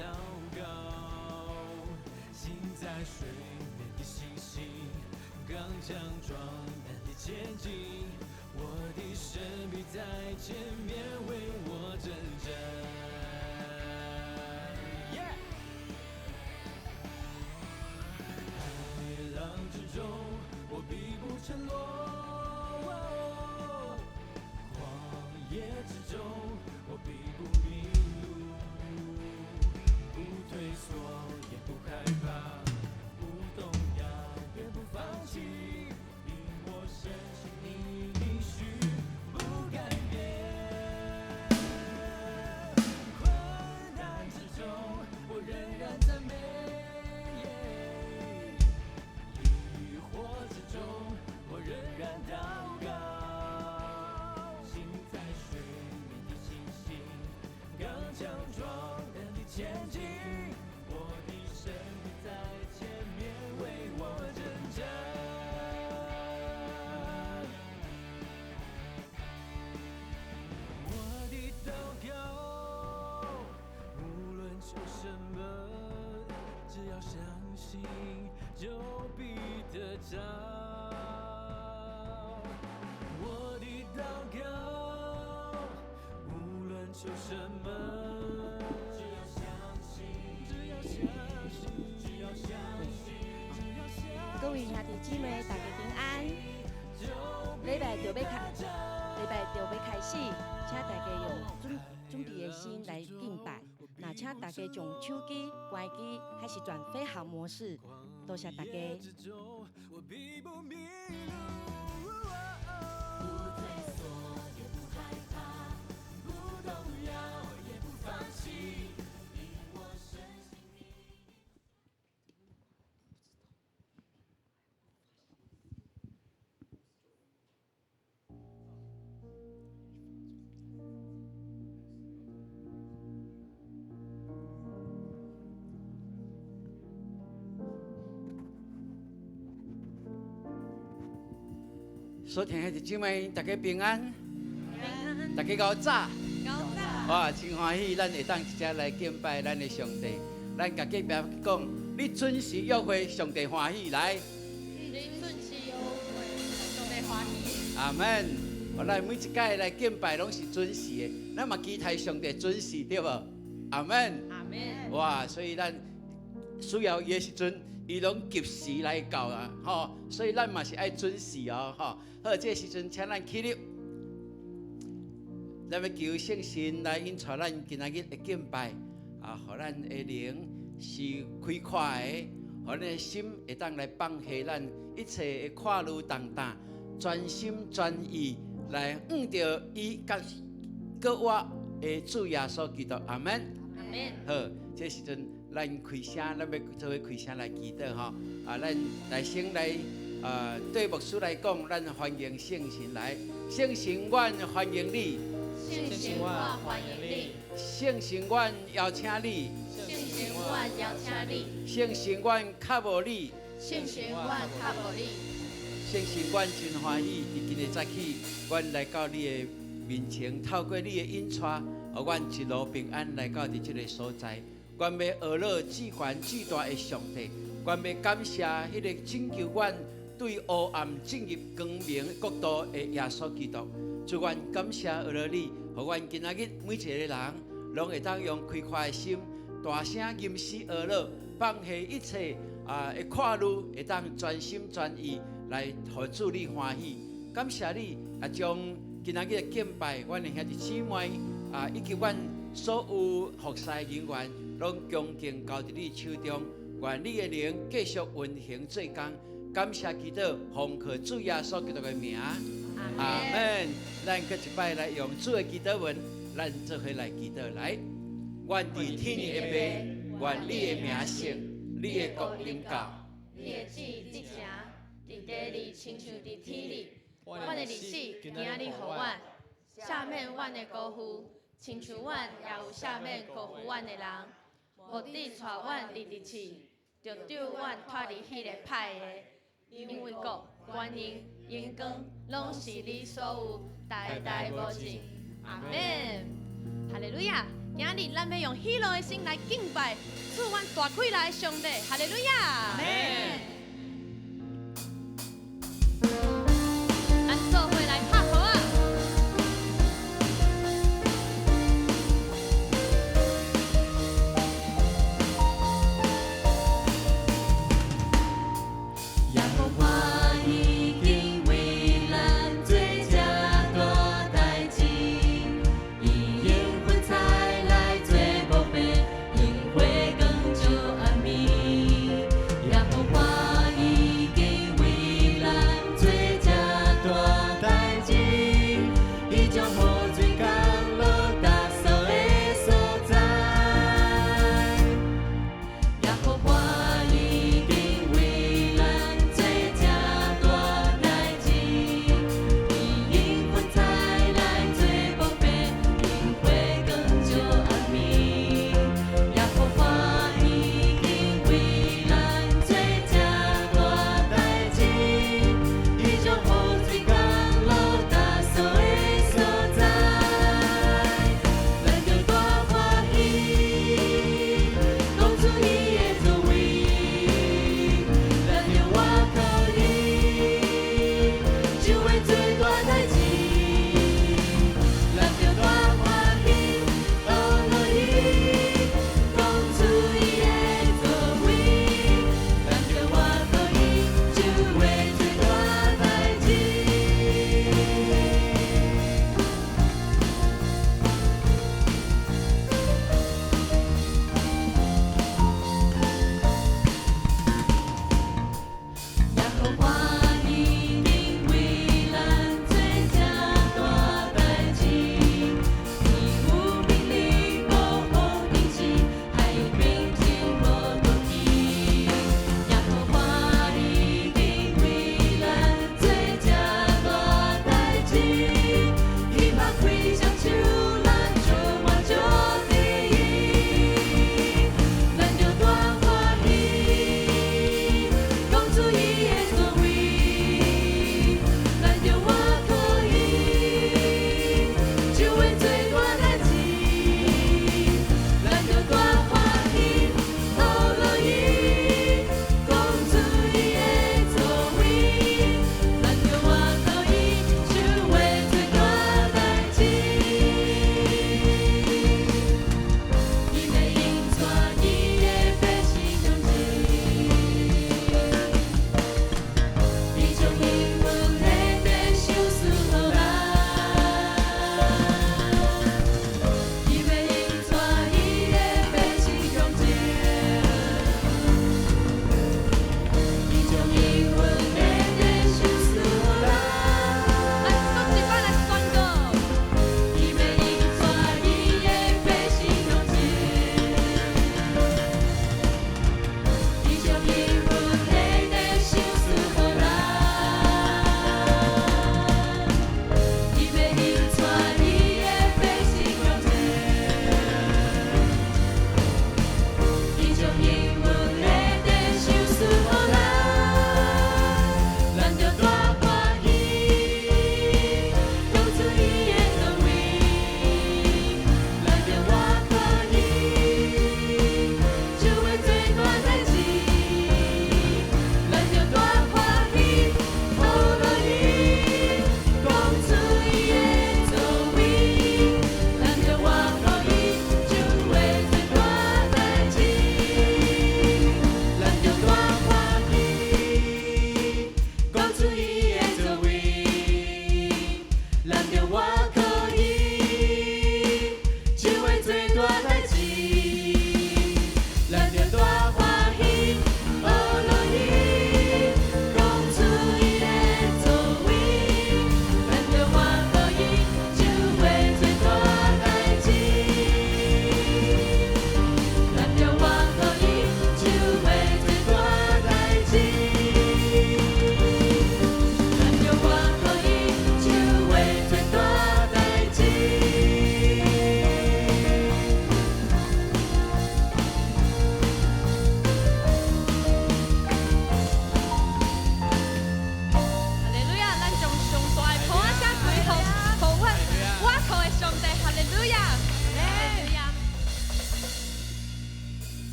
禱告。行在水面的信心，剛強壯膽的前進。我的神必在前面為我征戰。Yeah! 海浪之中，我必不沉落；曠野之中，我必不迷路。不退縮，也不害怕，不動搖，也不放棄，因我深信你應許不改變。困難之中，我仍然讚美。疑惑之中，我仍然禱告。行在水面的信心，剛強壯膽的前進。我的神必在前面為我征戰。我的禱告，無論求什麼，只要相信，就必得著。我的禱告，無論求什麼，只要相信，只要相信，只要相信，只要相信。各位兄弟姊妹，大家平安。禮拜就欲開始，請大家用準備的心來敬拜。那請大家將手機關機，還是轉飛行模式。多謝大家。我必不迷路。不退縮，也不害怕，不動搖，也不放棄，因我深信你。所聽的姊妹，大家平安，大家𠢕早，哇，真歡喜，咱會當一齊來敬拜咱的上帝。咱共隔壁講，你準時約會，上帝歡喜來。你準時約會，上帝歡喜。阿門。咱每一擺來敬拜攏是準時的，咱嘛期待上帝準時，對無？阿門。阿門。哇，所以咱需要伊的時陣，伊攏及時來到啊，吼！所以咱嘛是愛準時哦，吼！好，這個時陣請咱起立，咱欲求聖神來引帶咱今仔日的敬拜，啊，予咱的靈是開闊的，予咱的心會當來放下咱一切的掛慮重擔，專心專意來向著伊佮閣活的主耶穌基督，阿門。阿門。好，這時陣咱開聲，咱欲做伙開聲來祈禱吼。啊，咱來先來，對牧師來講，咱歡迎聖神來。聖神，阮歡迎你。聖神，阮歡迎你。聖神，阮邀請你。聖神，阮邀請你。聖神，阮渴慕你。聖神，阮渴慕你。聖神，阮真歡喜，佇今日早起，阮來到你的面前，透過你的引帶，予阮一路平安來到佇這个所在。阮欲阿樂至懸至大的上帝，阮欲感謝彼个拯救阮對黑暗進入光明國度的耶穌基督。主，阮感謝阿樂你，予阮今仔日每一个人，攏會當用開闊的心，大聲吟詩阿樂，放下一切的掛慮，會當專心專意來予主你歡喜。感謝你啊，將今仔日的敬拜，阮的兄弟姊妹啊，以及阮所有服侍人員，攏恭敬交佇你手中。願你的靈繼續運行做工。感謝基督，奉靠主耶穌基督的名，阿門。咱閣一擺來用主的祈禱文，咱做伙來祈禱來。願佇天的父，願你的名聖，你的國臨到，你的旨意執行，佇地裡親像佇天裡。阮的日子今仔日予阮，赦免阮的辜負，親像阮也有赦免辜負阮的人。無得帶阮入佇試，著救阮脫離彼个歹的。因為國、權能、榮光，攏是你所有，代代無盡。阿門。哈利路亞！今日咱欲用喜樂的心來敬拜，賜阮大氣力的上帝，哈利路亞！咱做伙來拍鼓仔！耶和華已經為咱做這大代誌，伊用雲彩來做墓碑，用火光照暗暝。耶和華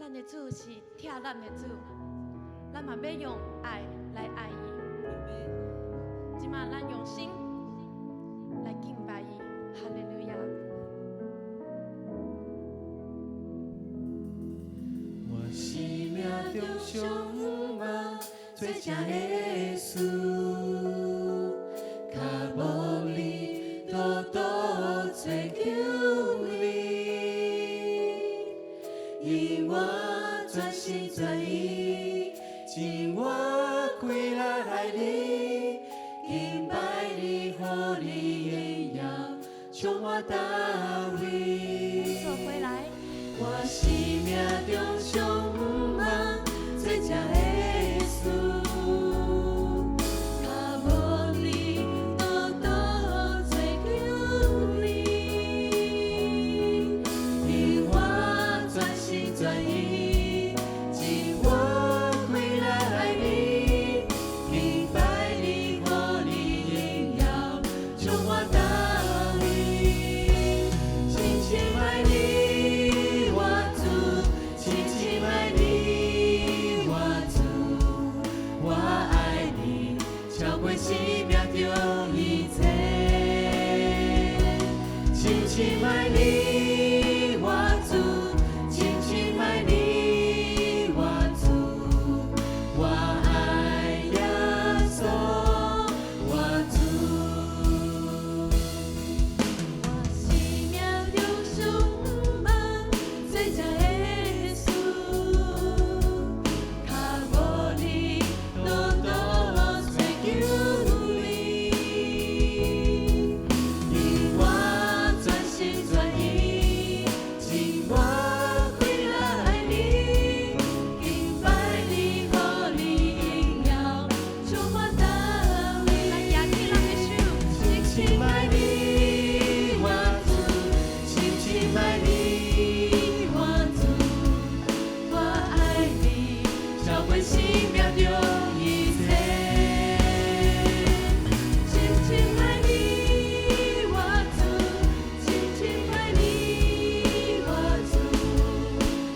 咱的主是疼咱的主，咱嘛欲用愛來愛伊。這馬咱用心來敬拜伊，哈利路亞。我生命中上向望做這的事，跤無離，倒倒追求你，因我全心全意，盡我規力愛你，敬拜你，予你榮耀，充滿大衛。做回來。我生命中上向望做這的事，跤無離，倒倒追求你，因我全心全意，盡我規力愛你，敬拜你，予你榮耀，充滿大衛。深深愛你，我主，深深愛你，我主，我愛你，超過生命中一切。深深愛你，我主，深深愛你，我主，我愛耶穌，我主。我生命中上向望做這的事，跤無離，倒倒追求你，因我全心全意，盡我規力愛你，敬拜你，予你榮耀，充滿大衛。來舉起咱的手，深深愛你，我主，深深愛你，我主，我愛你，超過生命中一切。深深愛你，我主，深深愛你，我主，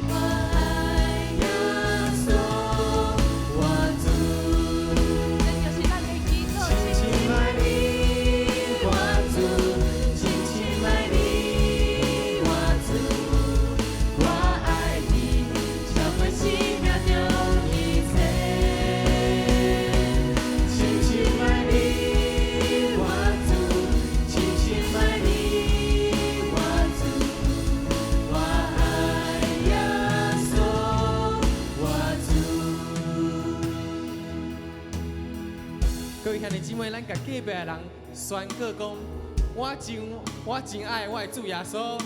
我愛耶穌，我主。這就是咱的祈禱，深深愛你，我主，深深愛你，我主，我愛你，超過生命中一切。深深愛你，我主，深深愛你，我主，我愛耶穌，我主。各位兄弟姊妹，咱共隔壁的人宣告講：我真愛我的主耶穌，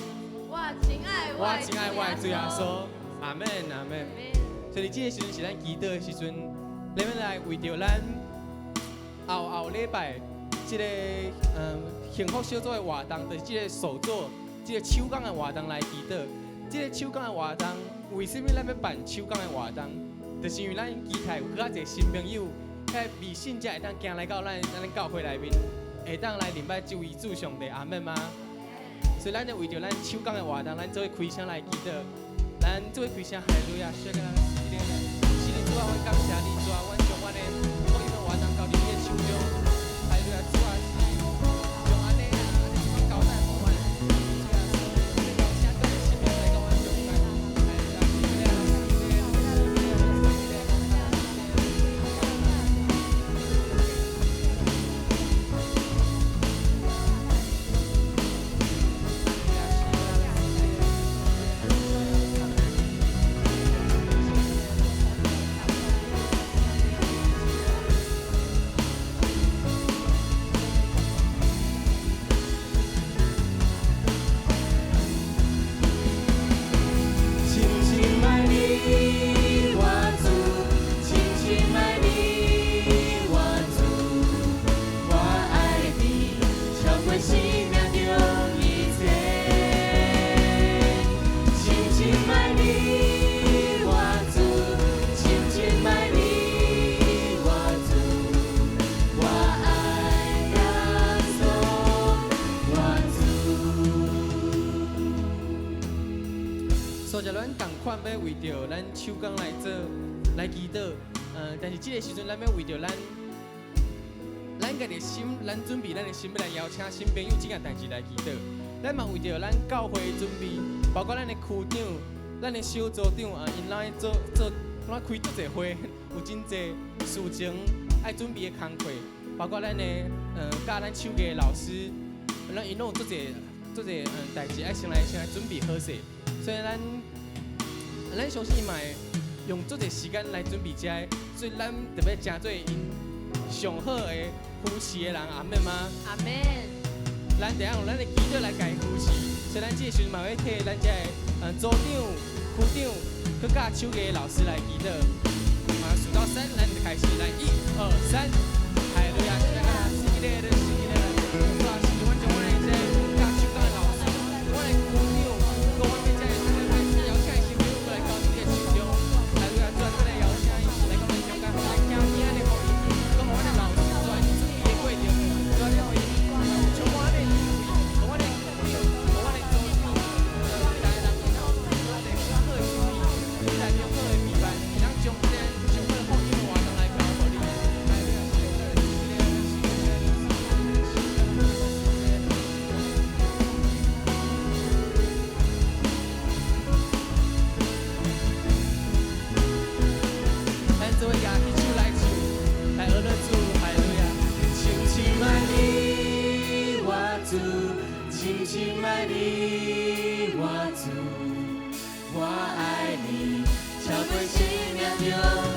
我真愛我真愛我的主耶穌。阿門，阿門。所以這個時陣是咱祈禱的時陣，咱欲來為著咱後後禮拜這个幸福小組的活動，就是這個手作、這個手工的活動來祈禱。這個手工的活動，為什麼咱欲辦手工的活動？就是因為咱期待有閣較濟新朋友，遐未信者會當行來到咱教會內面，會當來認捌這位主上帝，阿門嗎？所以咱就為著咱手工的活動，咱做伙開聲來祈禱。咱做伙開聲，哈利路亞，說個咱這個，是的主啊，阮感謝你，主啊，阮將阮的福音的活動交佇你的手中。哈利路亞，主啊，是用按呢啊，按呢這款交代予阮。主啊，阮邀請各位新朋友來到阮中間。哈利路亞，我所以咱仝款欲為著咱手工來做來祈禱，但是這个時陣咱欲為著咱咱家己的心，咱準備咱的心欲來邀請新朋友這件代誌來祈禱。咱嘛為著咱教會準備，包括咱的區長、咱的小組長啊，𪜶攏愛做做，攏開足濟會，有真濟事情愛準備的工課，包括咱的教咱手藝的老師，咱𪜶攏有足濟足濟代誌愛先來準備好勢，所以咱相信伊嘛會用足濟時間來準備這个，所以咱特別誠做𪜶上好的扶持的人，阿們嗎？阿們。咱等下用咱的祈禱來共伊扶持，所以咱這个時陣嘛欲替咱這个組長、區長，閣教手藝的老師來祈禱。啊，數到三，咱就開始，來一、二、三，哈利路亞！是阮的這个教手工的老師，阮的區長，閣阮的這个邀請的新朋友過來到這个手中，哈利路亞！主啊，閣來邀請𪜶來到阮中間，來聽今仔日福音，閣予阮的老師做準備的過程，主啊，你予𪜶充滿的智慧，予阮的區長，予阮的組長，逐个人會當有一個較好的準備，你來上好的陪伴，會當將這個上好的福音的活動來交予你。哈利路亞！咱做伙舉起手來唱，來學樂主，哈利路亞！深深愛你，我主，深深愛你，我主，我愛你，超過生命中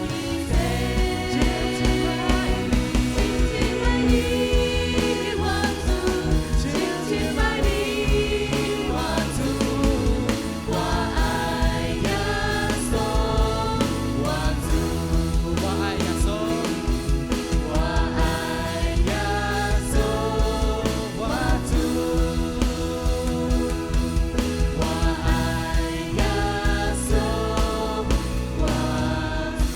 一切。深深愛你，深深愛你，我主，深深愛你，我主，我愛耶穌，我主，我愛耶穌，我愛耶穌，我主，我愛耶穌，我主。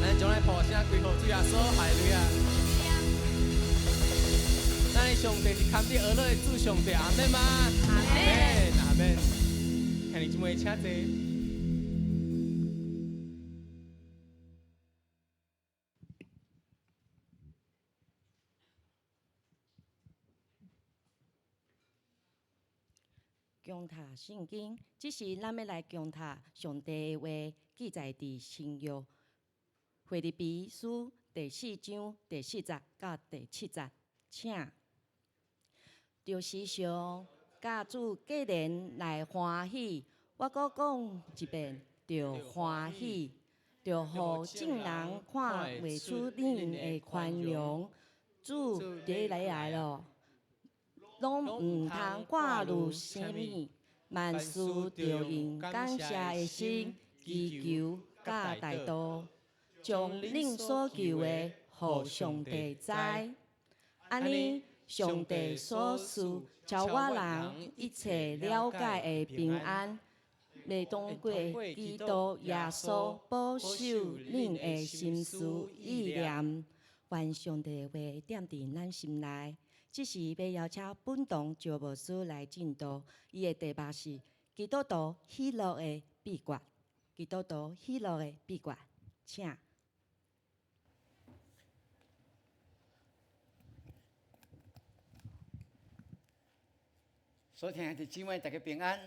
咱將來破聲歸予主耶穌，哈利路亞！咱的上帝是堪得呵咾的主上帝，阿們嗎？阿們。阿們。兄弟姊妹，請坐。恭讀聖經，這時咱欲來恭讀上帝的話，記載佇新約腓立比書第四章第四節到第七節，請。著時常佮主結連來歡喜，我閣講一遍，著歡喜，著予眾人看會出恁的寬容。主佇來來咯，攏毋通掛慮啥物，萬事著用感謝的心祈求佮代禱，將恁所求的，予上帝知。按呢，上帝所賜超越人一切了解的平安，會通過基督耶穌保守恁的心思意念。願上帝的話踮佇咱心內。這時欲邀請本堂趙牧師來證道，伊的題目是基督徒喜樂的秘訣。基督徒喜樂的秘訣，請。所聽的姊妹，大家平安。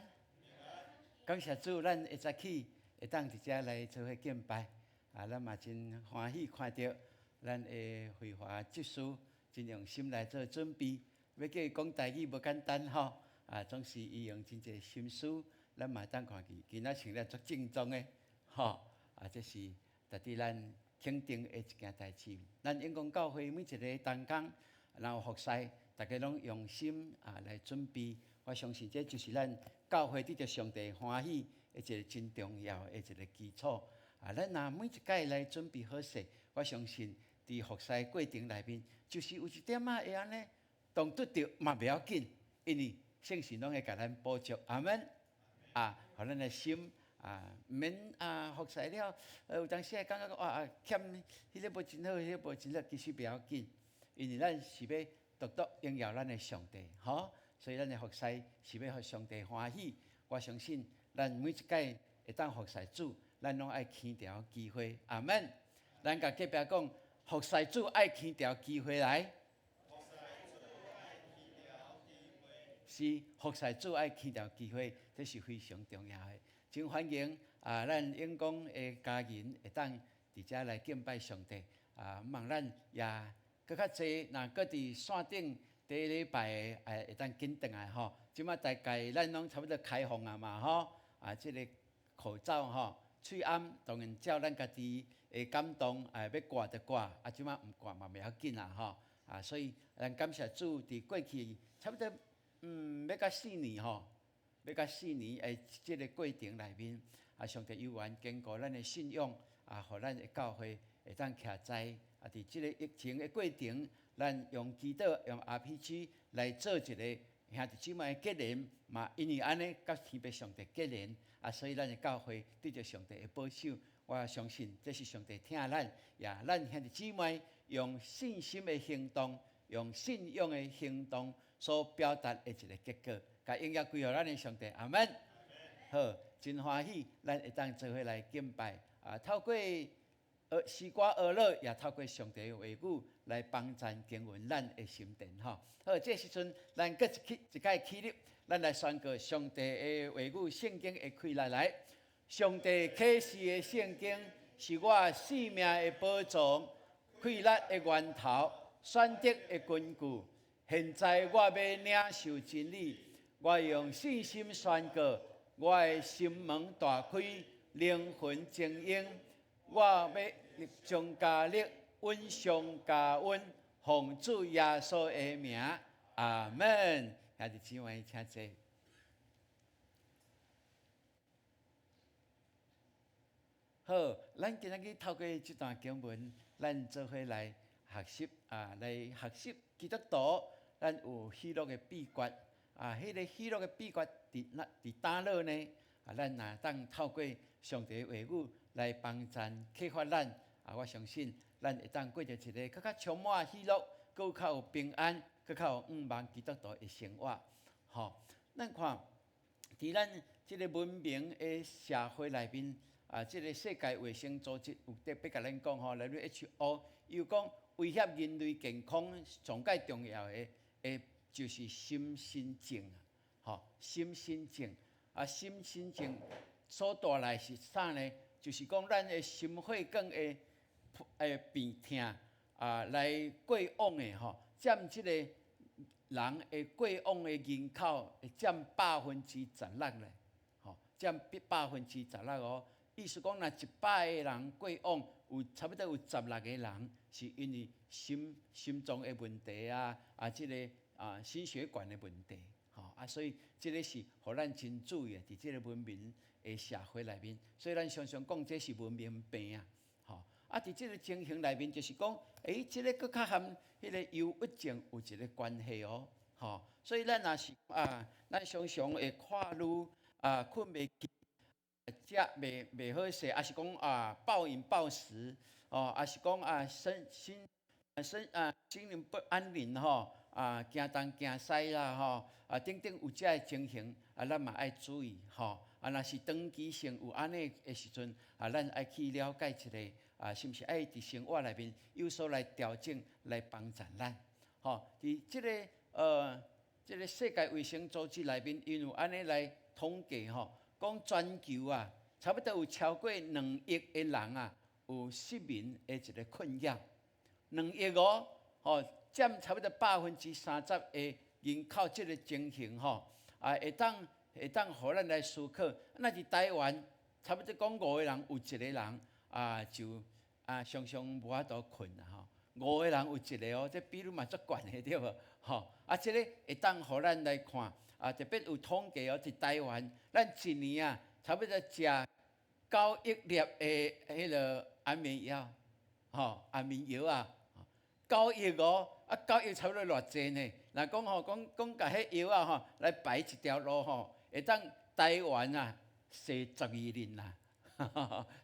感謝主，咱會早起會當佇遮來做伙敬拜。啊，咱嘛真歡喜看著咱的慧華執事真用心來做準備。欲叫伊講台語無簡單吼，啊，總是伊用真濟心思，咱嘛當看見，今仔穿了足正裝的，吼，啊，這是值得咱肯定的一件代誌。咱永光教會每一个同工，然後服侍，大家攏用心啊來準備。我相信這就是咱教會得著上帝歡喜的一个真重要的一个基礎。啊，咱若每一擺來準備好勢，我相信佇服侍過程內面，就是有一點仔會按呢動拄著嘛袂要緊，因為聖神攏會共咱補足。阿們。啊，予咱的心啊，毋免啊服侍了，有當時會感覺講哇啊欠彼个無真好，彼个無真好，其實袂要緊，因為咱是欲獨獨榮耀咱的上帝，吼。所以咱的服侍是欲予上帝歡喜。我相信咱每一擺會當服侍主，咱攏愛牽牢機會。阿門。咱共隔壁講，服侍主愛牽牢機會來。是服侍主愛牽牢機會，這是非常重要的。真歡迎啊！咱永光的家人會當佇遮來敬拜上帝啊！望咱也閣較濟，若閣佇線頂第一禮拜的會當緊轉來吼。這馬大概咱攏差不多開放啊嘛吼。啊，這个口罩吼，喙罨當然照咱家己的感動，啊，欲掛就掛，啊，這馬毋掛嘛袂要緊啦吼。啊，所以咱感謝主，佇過去差不多欲到四年吼，欲到四年的這个過程內面，啊，上帝猶原堅固咱的信仰，啊，予咱的教會會當徛在啊，佇這个疫情的過程，咱用祈禱、用 RPG 來做一个兄弟姊妹的結連，嘛因為按呢，佮天父上帝結連，啊，所以咱的教會得著上帝的保守，我相信這是上帝疼咱，也咱兄弟姊妹用信心的行動，用信仰的行動所表達的一个結果，共榮耀歸予咱的上帝，阿門。好，真歡喜，咱會當做伙來敬拜啊！透過詩歌學樂，也透過上帝的話語來幫贊經綸咱的心田吼。好，這時陣咱閣一起一擺起立，咱來宣告上帝的話語，聖經的氣力來。上帝啟示的聖經是我性命的寶藏，氣力的源頭，選擇的根據。現在我欲領受真理，我用信心宣告，我的心門大開，靈魂晶瑩。我欲將加力，穩上加穩，奉主耶穌的名，阿門。兄弟姊妹，請坐。好，咱今仔日透過這段經文，咱做伙來學習啊，來學習基督徒，咱有喜樂的秘訣啊。彼个喜樂的秘訣佇哪佇佗落呢？啊，咱若當透過上帝的話語來幫贊啟發咱啊，我相信咱會當過著一个閣較充滿喜樂、閣較有平安、閣較有向望基督徒的生活。吼，咱看佇咱這个文明的社會內面。啊，這个世界衛生組織有特別共咱講吼，WHO 伊有講威脅人類健康上蓋重要的，的就是心身症啊，吼，心身症啊，心身症所帶來是啥呢？就是講咱的心血管的病痛啊，來過往的吼，佔這個人的過往的人口會佔16%咧，吼，佔16%哦。意思講，若100個人過往，有差不多有16個人是因為心心臟的問題啊，啊，這個啊心血管的問題，吼啊，所以這个是予咱真注意的，佇這个文明的社會內面，所以咱常常講這是文明病啊，吼啊，佇這个情形內面，就是講，欸，這个閣較和彼个憂鬱症有一个關係哦，吼，所以咱若是啊，咱常常會看愈啊，睏袂去。食袂袂好勢，抑是講啊暴飲暴食，哦，抑是講啊身心身啊心靈不安寧吼，啊驚東驚西啦吼，啊等等有這个情形，啊咱嘛愛注意吼，啊若是長期性有按呢的時陣，啊咱愛去了解一下，啊是毋是愛佇生活內面有所來調整，來幫助咱，吼，佇這个這个世界衛生組織內面，𪜶有按呢來統計吼。講全球啊，差不多有超過2億的人啊，有失眠的一个困擾。2億哦，吼，佔差不多30%的人口，這个情形吼，啊，會當會當予咱來思考。若佇台灣，差不多講五個人有一個人啊，就啊常常無法度睏啦吼。五個人有一個哦，這比率嘛足懸的對無？吼，啊，這个會當予咱來看。啊，特別有統計哦，佇台灣，咱一年啊，差不多食9億粒的彼个安眠藥，吼，安眠藥啊，九億哦，啊，九億差不多偌濟呢？若講吼，講講共彼藥啊吼，來排一條路吼，會當台灣啊，踅12年啦，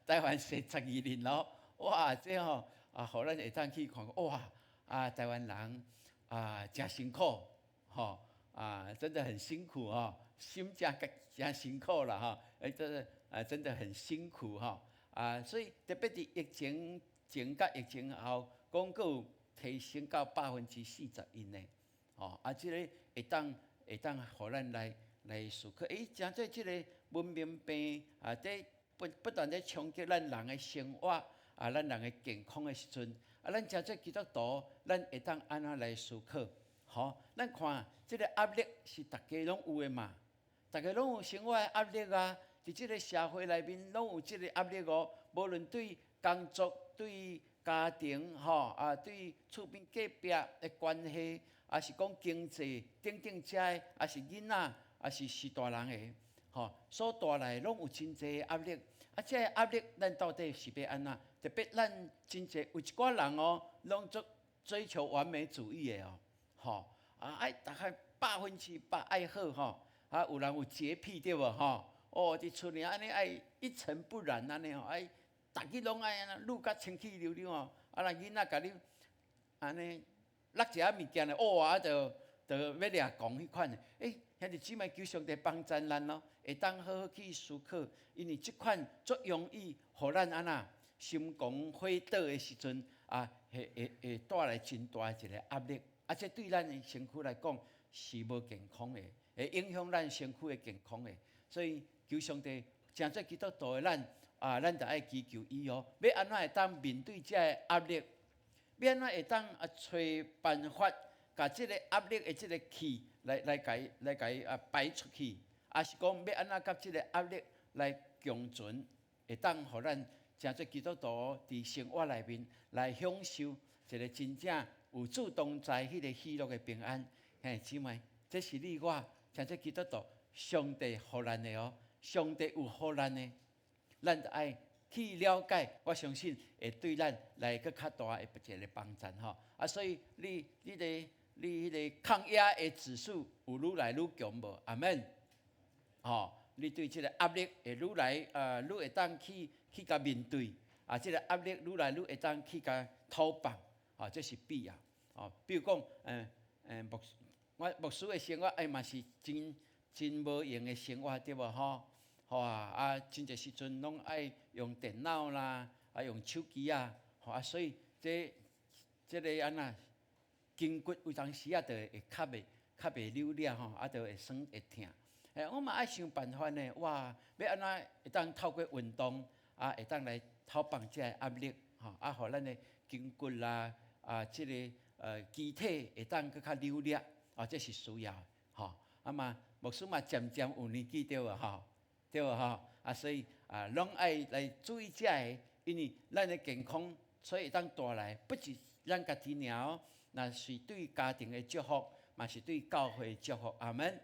台灣踅12年咯，哇，這吼啊，予咱會當去看，哇，啊，台灣人啊，誠辛苦，吼。啊，真的很辛苦吼，心誠誠辛苦啦吼，欸，這個啊，真的很辛苦吼，啊，所以特別佇疫情前佮疫情後，講閣有提升到41%呢，吼，啊，這个會當予咱來思考，欸，誠濟這个文明病啊，佇不斷咧衝擊咱人的生活，啊，咱人的健康的時陣，啊，咱誠濟基督徒，咱會當按怎來思考？吼，咱看這个壓力是逐家攏有的嘛，逐家攏有生活的壓力啊，佇這个社會內面攏有這个壓力哦，無論對工作、對家庭，吼啊，對厝邊隔壁的關係，抑是講經濟等等遮的，抑是囡仔，抑是大人的，吼，所帶來攏有真濟壓力。啊，這个壓力咱到底是欲按怎？特別咱真濟有一寡人哦，攏足追求完美主義的哦，吼啊愛逐項100%愛好吼，啊有人有潔癖對無吼？哦，佇厝裡按呢愛一塵不染按呢吼，愛逐日攏愛按呢擼甲清氣溜溜吼，啊若囡仔共你按呢落一下物件咧，哦啊就欲掠狂彼款的，欸，兄弟姊妹求上帝幫助咱咯，會當好好去思考，因為這款足容易予咱按怎心狂火燥的時陣啊，會帶來真大一个壓力，啊，這對咱的身軀來講是無健康的，會影響咱身軀的健康的，所以求上帝，誠濟基督徒的咱啊，咱著愛祈求伊哦，欲按怎會當面對這个壓力，欲按怎會當啊揣辦法，共這个壓力的這个氣來共伊啊排出去，抑是講欲按怎佮這个壓力來共存，會當予咱誠濟基督徒佇生活內面來享受一个真正有主同在彼个喜樂的平安。兄弟姊妹，這是你我誠濟基督徒上帝予咱的哦，上帝有予咱的，咱著愛去了解，我相信會對咱來閣較大的一个幫助吼。啊，所以你彼个抗壓的指數有愈來愈強無？阿們。吼，你對這个壓力會愈來愈會當去共面對，啊，這个壓力愈來愈會當去共討放，啊，這是必要。哦，比如講，我牧師的生活，欸嘛是真真無閒的生活，對無吼？吼啊，啊，真濟時陣攏愛用電腦啦，啊，用手機啊，吼啊，所以這个按怎筋骨有當時啊，就會較袂扭了吼，啊，就會酸會疼。欸，我嘛愛想辦法呢，哇，欲按怎會當透過運動啊，會當來討放這个壓力，吼，啊，予咱的筋骨啦，啊，這个肢體會當閣較扭力，啊，這是需要的，吼。啊嘛，牧師嘛漸漸有年紀對無吼？對無吼？啊，所以啊，攏愛來注意這个，因為咱的健康所以會當帶來，不止咱家己爾哦，若是對家庭的祝福，嘛是對教會的祝福。阿門。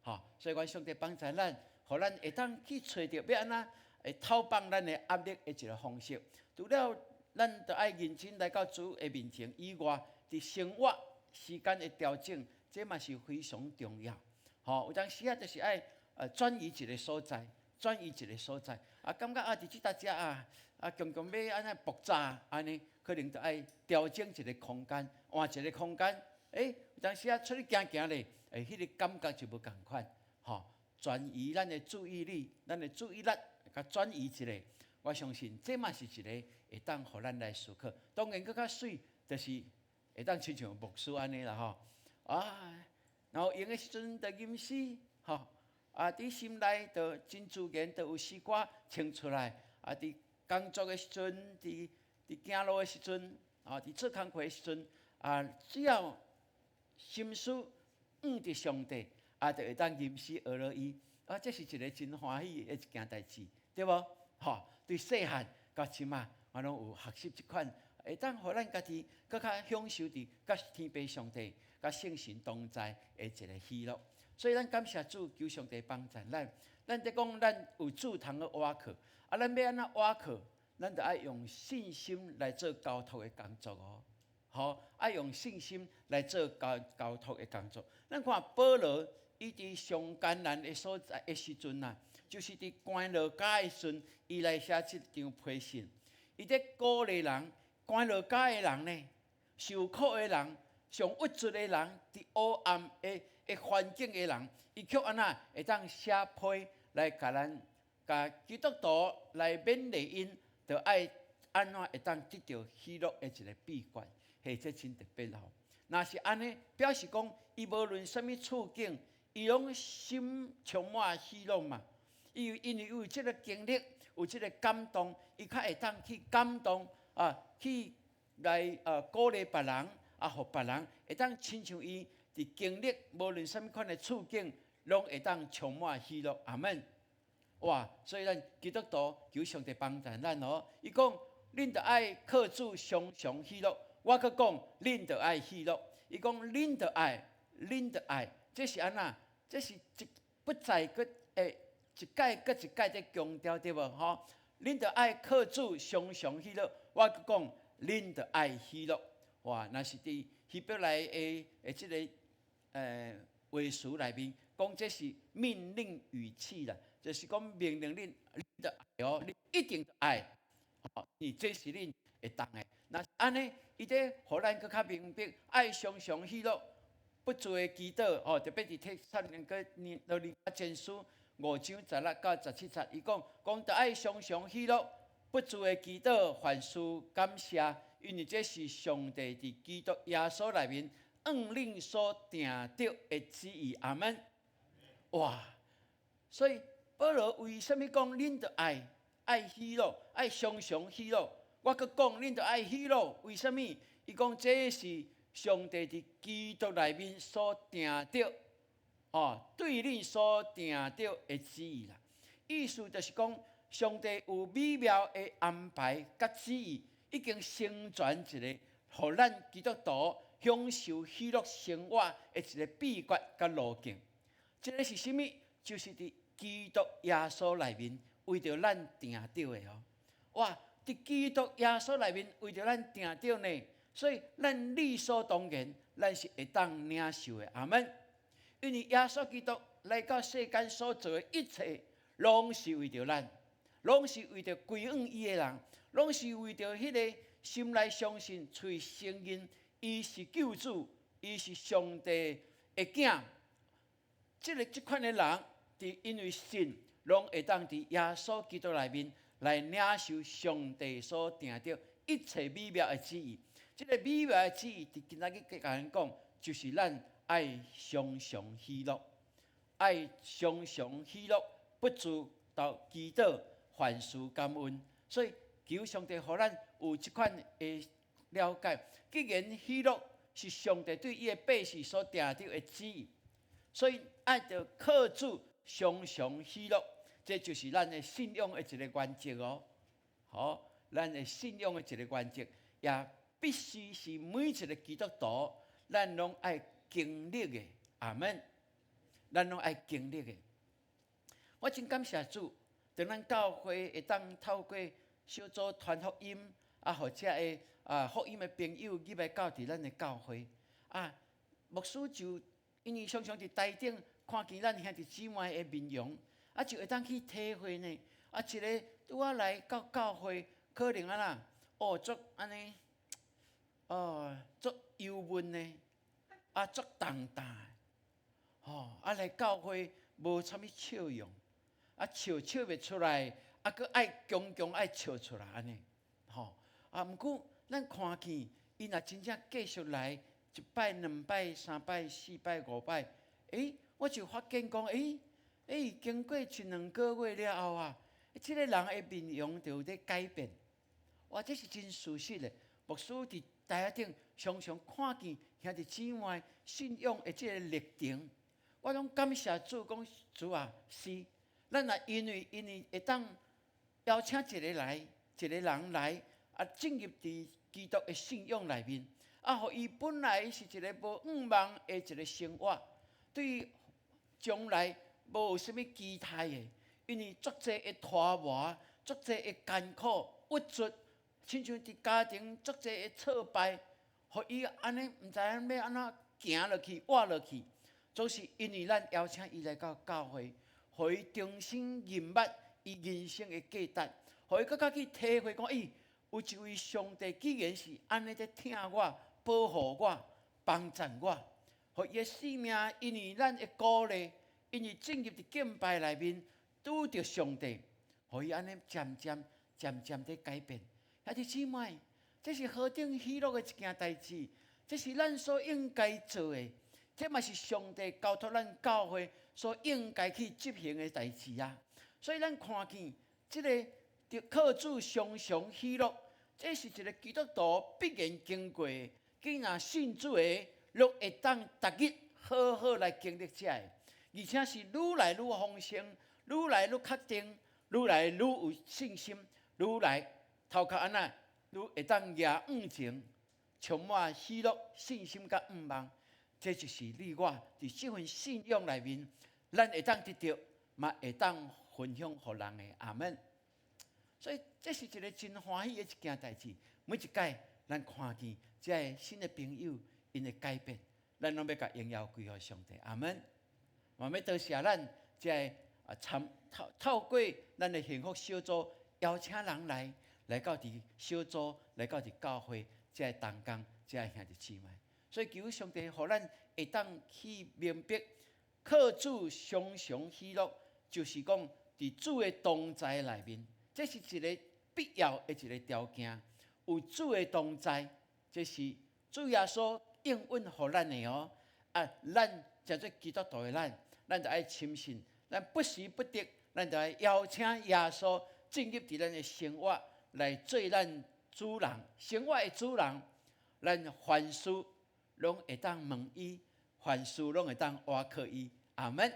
吼，所以願上帝幫助咱，予咱會當去揣著欲按怎會討放咱的壓力的一个方式。除了咱著愛認真來到主的面前以外，佇生活時間的調整，這嘛是非常重要。吼，有當時啊，就是愛轉移一个所在，轉移一个所在。啊，感覺啊，佇這搭遮啊，啊，強強欲按呢爆炸按呢，可能著愛調整一个空間，換一个空間。欸，有當時啊，出去行行咧，欸，彼个感覺就無仝款。吼，轉移咱的注意力，咱的注意力共轉移一下，我相信這嘛是一个會當予咱來思考。當然，閣較媠，就是會當親像牧師按呢啦吼。啊，然後閒的時陣就吟詩，吼，啊，佇心內就真自然就有詩歌衝出來。啊，佇工作的時陣，佇行路的時陣，啊，佇做工課的時陣，啊，只要心思向著上帝，啊，就會當吟詩學落伊。啊，這是一个真歡喜的一件代誌，對無？吼，對細漢到這馬，我攏有學習這款，會當予咱家己閣較享受佇佮天父上帝、佮聖神同在的一个喜樂。所以咱感謝主，求上帝幫助咱。咱佇講咱有主通去倚靠，啊，咱欲按怎倚靠？咱著愛用信心來做交託的工作哦。吼，愛用信心來做交託的工作。咱看保羅，伊佇上艱難的所在的時陣啊，就是佇關牢監的時陣，伊來寫這張批信。伊佇鼓勵人，關牢監的人呢，受苦的人，上鬱卒的人，佇黑暗的的環境的人，伊卻按怎會當寫批來共咱，共基督徒來勉勵𪜶，著愛按怎會當得著喜樂的一个秘訣，嘿，這真特別吼。若是按呢，表示講伊無論啥物處境，伊攏心充滿喜樂嘛。伊因為有這个經歷，有這个感動，伊較會當去感動啊，去來鼓勵別人啊，予別人會當親像伊佇經歷無論啥物款的處境，攏會當充滿喜樂。阿門。哇！所以咱基督徒求上帝幫助咱哦。伊講，恁著愛靠主常常喜樂。我閣講，恁著愛喜樂。伊講，恁著愛，恁著愛，這是按怎？這是一不再閣會一擺閣一擺佇強調對無？吼，恁著愛靠主常常喜樂。我閣講，恁著愛喜樂。哇！若是佇希伯來的這个話詞內面，講這是命令語氣啦，就是講命令恁，恁著愛哦，恁一定著愛，吼，因為這是恁會當的。若是按呢，伊咧予咱閣較明白，愛常常喜樂，不住的祈禱，吼，特別佇帖撒羅尼迦前書5章16到17節，伊講講著愛常常喜樂，不住的祈禱，凡事感謝，因為這是上帝佇基督耶穌內面向恁所定得的旨意。阿門。哇！所以保羅為啥物講恁著愛愛喜樂，愛常常喜樂？我閣講恁著愛喜樂，為啥物？伊講這是上帝佇基督內面所定得，哦，對恁所定得的旨意啦。意思就是講，上帝有美妙的安排佮旨意，已經成全一个，予咱基督徒享受喜樂生活的一个秘訣佮路徑。這个是啥物？就是佇基督耶穌內面為著咱定得的哦。哇！佇基督耶穌內面為著咱定得呢，所以咱理所當然，咱是會當領受的。阿門。因為耶穌基督來到世間所做的一切，攏是為著咱，攏是為著歸向伊的人，攏是為著彼个心內相信、喙承認伊是救主，伊是上帝的囝。這个這款的人，佇因為信，攏會當佇耶穌基督內面來領受上帝所定得一切美妙的旨意。這个美妙的旨意，佇今仔日共咱講，就是咱愛常常喜樂，愛常常喜樂，不住到祈禱，凡事感恩。所以求上帝予咱有這款的了解。既然喜樂是上帝對伊的百姓所定得的旨意，所以愛著靠主常常喜樂，這就是咱的信仰的一个原則哦。好，咱的信仰的一个原則，也必須是每一个基督徒，咱攏愛經歷的。阿門。咱攏愛經歷的。我真感謝主，當咱教會會當透過小組傳福音，啊，或者會啊福音的朋友入來到佇咱的教會，啊，牧師就因為常常佇台頂看見咱兄弟姊妹的面容，啊，就會當去體會呢。啊，一个拄仔來到教會，可能按怎，哦，足按呢，哦，足憂悶的，啊，足重擔的，吼，啊來教會無啥物笑容，啊笑笑袂出來，啊，閣愛強強愛笑出來按呢，吼，啊，毋過咱看見伊若真正繼續來一擺、兩擺、三擺、四擺、五擺，欸，我就發現講，欸，欸，經過一兩個月了後啊，這个人的面容就有咧改變，哇，這是真事實的。牧師佇台仔頂常常看見兄弟姊妹信仰的這个歷程，我攏感謝主，講主啊，是，咱若因為會當邀請一个來，一个人來，啊，進入佇基督的信仰內面，啊，予伊本來是一个無向望的一个生活，對將來無啥物期待的，因為足濟的拖磨，足濟的艱苦、鬱卒，親像佇家庭足濟的挫敗，予伊按呢毋知影欲按怎行落去、活落去，總是因為咱邀請伊來到教會，予伊重新認捌伊人生的價值，予伊閣較去體會講，欸，有一位上帝既然是按呢咧疼我、保護我、幫贊我，予伊的生命，因為咱的鼓勵，因為進入佇敬拜內面，拄著上帝，予伊按呢漸漸漸漸佇改變。兄弟姊妹，這是何等喜樂的一件代誌，這是咱所應該做的，這嘛是上帝交託咱教會所應該去執行的代誌啊！所以咱看見這个靠主常常喜樂，這是一个基督徒必然經過的。既然信主的，攏會當逐日好好來經歷這个，而且是愈來愈豐盛，愈來愈確定，愈來愈有信心，愈來頭殼按怎，愈會當舉向前，充滿喜樂、信心佮向望。這就是你我佇這份信仰內面，咱會當得著，嘛會當分享予人的。阿門。所以這是一个真歡喜的一件代誌。每一擺咱看見這个新的朋友𪜶的改變，咱攏欲共榮耀歸予上帝。阿門。嘛欲多謝咱這个啊參透透過咱的幸福小組邀請人來來到佇小組，來到佇教會，這个同工，這个兄弟姊妹。所以求上帝予咱會當去明白，靠主常常喜樂，就是講佇主的同在內面，這是一个必要的一个條件。有主的同在，這是主耶穌應允予咱的哦。啊，咱成做基督徒的咱，咱就愛深信，咱不時不得，咱就愛邀請耶穌進入佇咱的生活，來做咱主人，生活的主人。咱凡事攏會當問伊，凡事攏會當倚靠伊。阿門。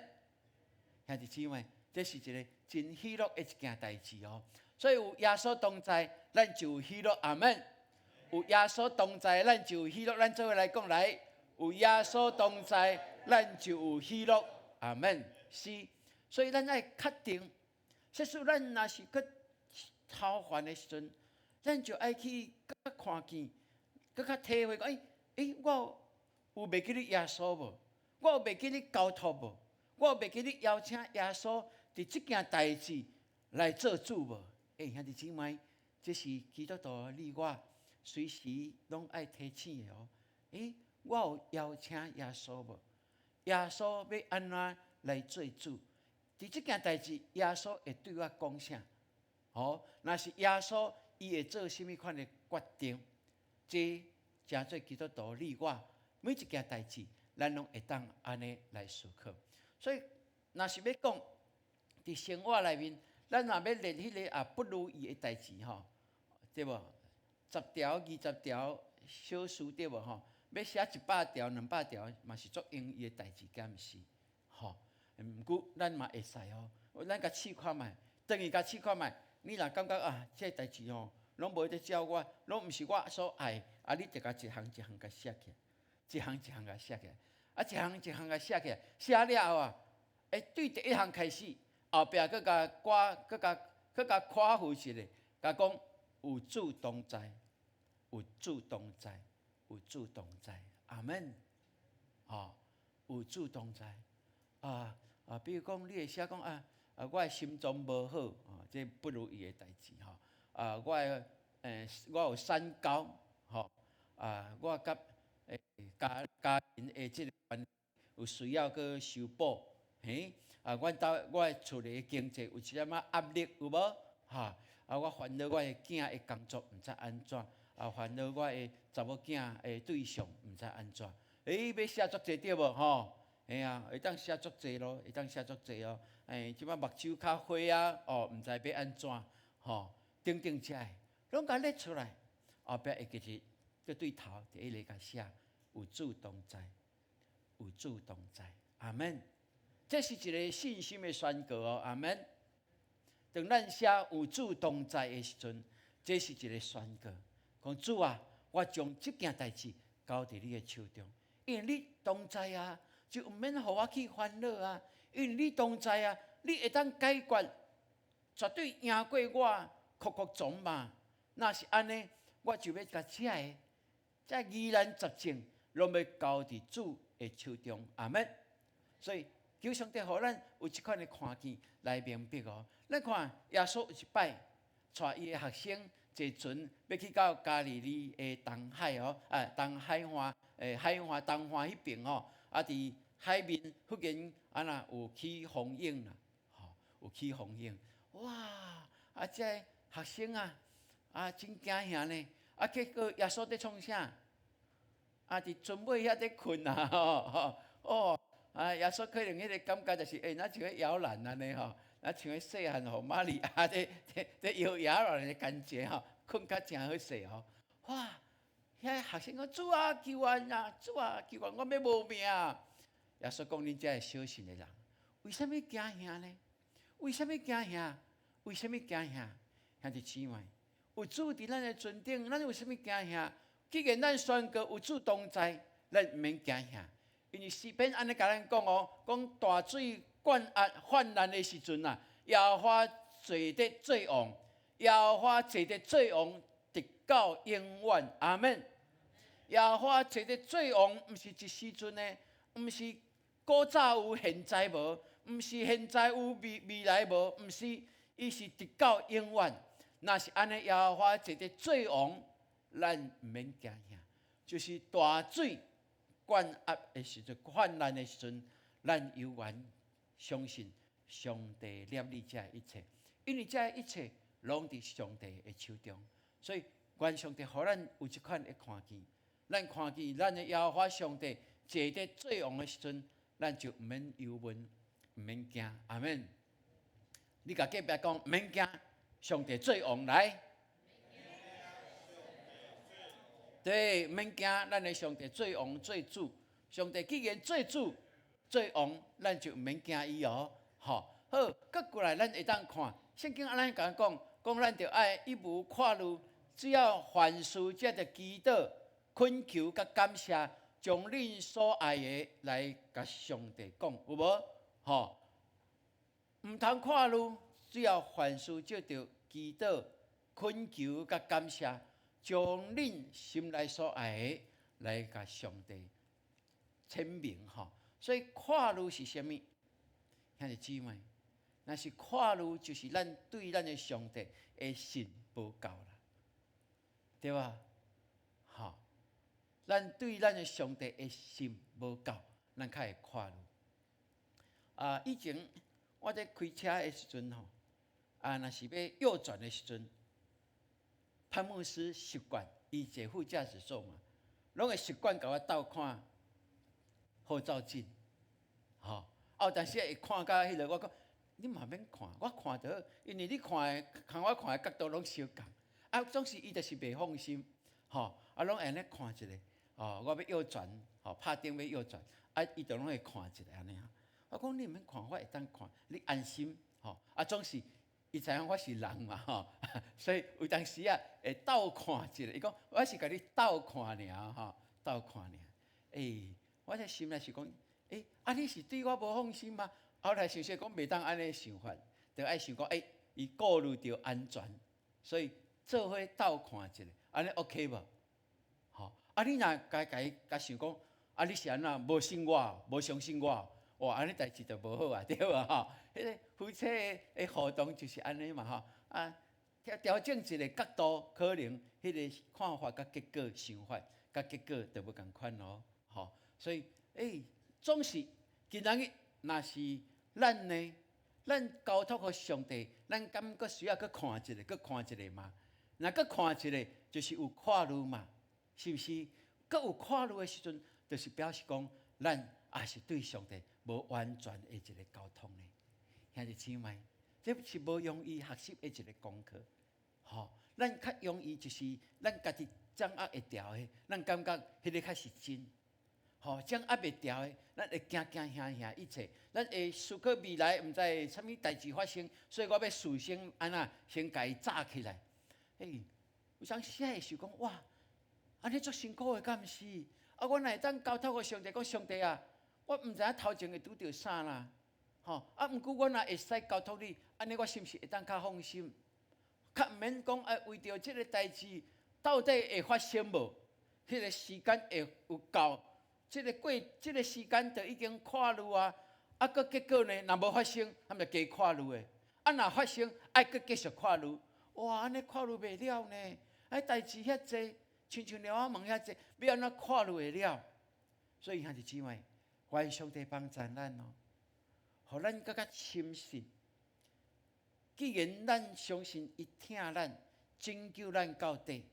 兄弟姊妹，這是一个真喜樂的一件代誌哦。所以有耶穌同在，咱就有喜樂。阿門。有耶穌同在，咱就有喜樂。咱做伙來講來，有耶穌同在，咱就有喜樂。阿門。是，所以咱愛確定，即使咱若是閣頭煩的時陣，咱就愛去閣看見，閣較體會講，欸欸，我有袂記得耶穌無？我有袂記得交託無？我有袂記得邀請耶穌佇這件代誌來做主無？欸，兄弟姊妹，這是基督徒你我隨時攏愛提醒的哦。欸，我有邀請耶穌無？耶穌欲按怎來做主？佇這件代誌，耶穌會對我講啥？哦，若是耶穌，伊會做啥物款的決定？這成做基督徒你我每一件代誌，咱攏會當按呢來思考。所以，若是欲講佇生活內面，咱若欲列彼个啊不如意的代誌吼，對無？十條、20條小事對無吼？欲寫100條、200條，嘛是足容易的代誌，敢毋是？吼，毋過咱嘛會使哦，咱共試看覓，轉去共試看覓。你若感覺啊，這个代誌吼，攏無佇照我，攏毋是我所愛，啊，你就共一項一項共寫起來，一項一項共寫起來，啊，一項一項共寫起來，寫了後啊，欸，對第一項開始，後壁閣共括，閣共閣共括弧一下，共講有主同在，有主同在，有主同在，阿門。吼，有主同在，啊啊，比如講，你會寫講啊啊，我的心臟無好，哦，這不如意的代誌吼。啊，我的我有三高，吼，啊，我佮家家庭的這个關有需要閣修補，嘿，啊，阮兜我的厝內經濟有一點仔壓力，有無？哈，啊，我煩惱我的囝的工作毋知按怎，啊，煩惱我的查某囝的對象毋知按怎，欸，欲寫足濟對無？吼，嘿啊，會當寫足濟咯，會當寫足濟哦。欸，這擺目睭較花啊，哦，毋知欲按怎，吼，等等這个，攏共列出來，後壁會記得，閣對頭第一个共寫，有主同在，有主同在，阿門。這是一个信心的宣告哦，阿門。當咱寫有主同在的時陣，這是一个宣告，講主啊，我將這件代誌交佇你的手中，因為你同在啊，就毋免予我去煩惱啊。因為你同在啊，你會當解決，絕對贏過我，哭哭總嘛。若是按呢，我就欲共這个，這疑難雜症，攏欲交佇主的手中，阿門。所以求上帝予咱有這款的看見來明白哦。咱看耶穌有一擺帶伊的學生坐船，欲去到加利利的東海哦，啊，東海岸，海岸東岸彼邊吼，啊，佇海面忽然啊若有起風湧啦，吼，有起風湧，哇！啊，這個學生啊，啊，真驚嚇呢！啊，結果耶穌佇創啥？啊，佇船尾遐佇睏啊，吼吼哦！啊，耶穌可能彼個感覺就是，欸，若像咧搖籃按呢吼，若像彼細漢予瑪利亞佇佇佇搖搖籃的感覺吼，睏較誠好勢吼。哇！遐學生講，主啊，救阮啊！主啊，救阮！阮欲無命啊！耶穌講，恁這个小信的人，為啥物驚嚇呢？為啥物驚嚇？為啥物驚嚇？兄弟姊妹，有主佇咱的船頂，咱為啥物驚嚇？既然咱宣告有主同在，咱毋免驚嚇。因為詩篇按呢共咱講哦，講大水灌壓泛濫的時陣啊，耶和華坐佇做王，耶和華坐佇做王，直到永遠。阿門。耶和華坐佇做王，毋是一時陣的，毋是古早有現在無，毋是現在有未未來無，毋是，伊是直到永遠。若是按呢，耶和華坐佇做王，咱毋免驚嚇，就是大水灌壓的時陣，泛濫的時陣，咱猶原相信上帝掠理這一切，因為這一切攏佇上帝的手中，所以願上帝予咱有這款的看見，咱看見咱的耶和華上帝坐佇做王的時陣，咱就毋免憂悶，毋免驚。阿門。你共隔壁講，毋免驚，上帝做王來。對，毋免驚，咱的上帝做王做主。上帝既然做主做王，咱就毋免驚伊哦。吼，好，閣過來，咱會當看聖經按呢共咱講，講咱著愛一無掛慮，只要凡事藉著祈禱、懇求佮感謝，將恁所愛的來共上帝講，有無？吼，毋通掛慮，只要凡事藉著祈禱、懇求佮感謝，將恁心內所愛的來共上帝陳明吼，所以掛慮是啥物？兄弟姊妹，若是掛慮，就是咱對咱的上帝的信無夠啦，對吧？吼，咱對咱的上帝的信無夠，咱較會掛慮。啊，以前我佇開車的時陣吼，啊，若是欲右轉的時陣。潘牧師習慣，伊坐副駕駛座嘛，攏會習慣共我鬥看後照鏡，吼。啊，有當時會看甲彼个，我講你嘛免看，我看著好，因為你看的，共我看的角度攏相仝。啊，總是伊就是袂放心，吼，啊，攏會按呢看一下，哦，我欲右轉，吼，拍燈欲右轉，啊，伊就攏會看一下按呢。我講你毋免看，我會當看，你安心，吼，啊，總是。伊知影我是人嘛吼，所以有當時啊會鬥看一下。伊講我是共你鬥看爾吼，鬥看爾。欸，我佇心內是講，欸，啊你是對我無放心嗎？後來想想講袂當按呢想法，著愛想講，欸，伊顧慮著安全，所以做伙鬥看一下，按呢 OK 無？吼，啊你若共共共想講，啊你是按怎無信我，無相信我？哇，按呢代誌就無好啊，對無吼？彼个夫妻的互動就是按呢嘛吼，啊，調調整一个角度，可能彼个看法佮結果想法佮結果就無仝款哦，吼。所以，欸，總是今仔日若是咱呢，咱交託予上帝，咱敢閣需要閣看一下，閣看一下嗎？若閣看一下，就是有掛慮嘛，是毋是？閣有掛慮的時陣，就是表示講咱也是對上帝無完全的一個交託呢。兄弟姊妹，這是無容易學習的一個功課。吼，咱較容易就是咱家己掌握會牢的，咱感覺彼个較是真。吼，掌握袂牢的，咱會驚驚嚇嚇一切，咱會思考未來，毋知會啥物代誌發生，所以我欲事先按怎先共伊紮起來。欸，有當時會想講，哇，按呢足辛苦的，敢毋是？啊，我若會當交託予上帝，講上帝啊，我毋知影頭前會拄著啥啦，吼！啊，毋過我若會使交託你，按呢我是毋是會當較放心？較毋免講啊，為著這个代誌到底會發生無？彼个時間會有到，這个過這个時間就已經掛慮啊！啊，閣結果呢？若無發生，啊咪加掛慮的。啊，若發生，愛閣繼續掛慮。哇，按呢掛慮袂了呢！啊，代誌遐濟，親像鳥仔毛遐濟，欲按怎掛慮會了？所以兄弟姊妹，願上帝幫助咱哦，予咱閣較深信。既然咱相信伊疼咱，拯救咱到底，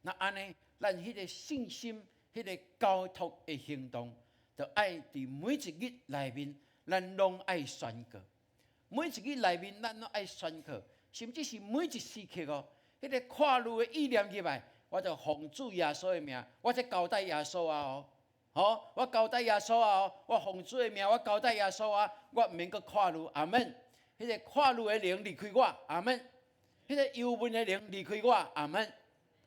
那按呢，咱彼个信心、彼个交託的行動，就愛佇每一日內面，咱攏愛宣告。每一日內面，咱攏愛宣告，甚至是每一時刻哦，彼個闊慮的意念入來，我就奉主耶穌的名，我這交代耶穌啊哦，吼，我交代耶穌啊哦，我奉主的名，我交代耶穌啊，我毋免閣闊慮，阿門。彼個闊慮的靈離開我，阿門。彼個憂悶的靈離開我，阿門。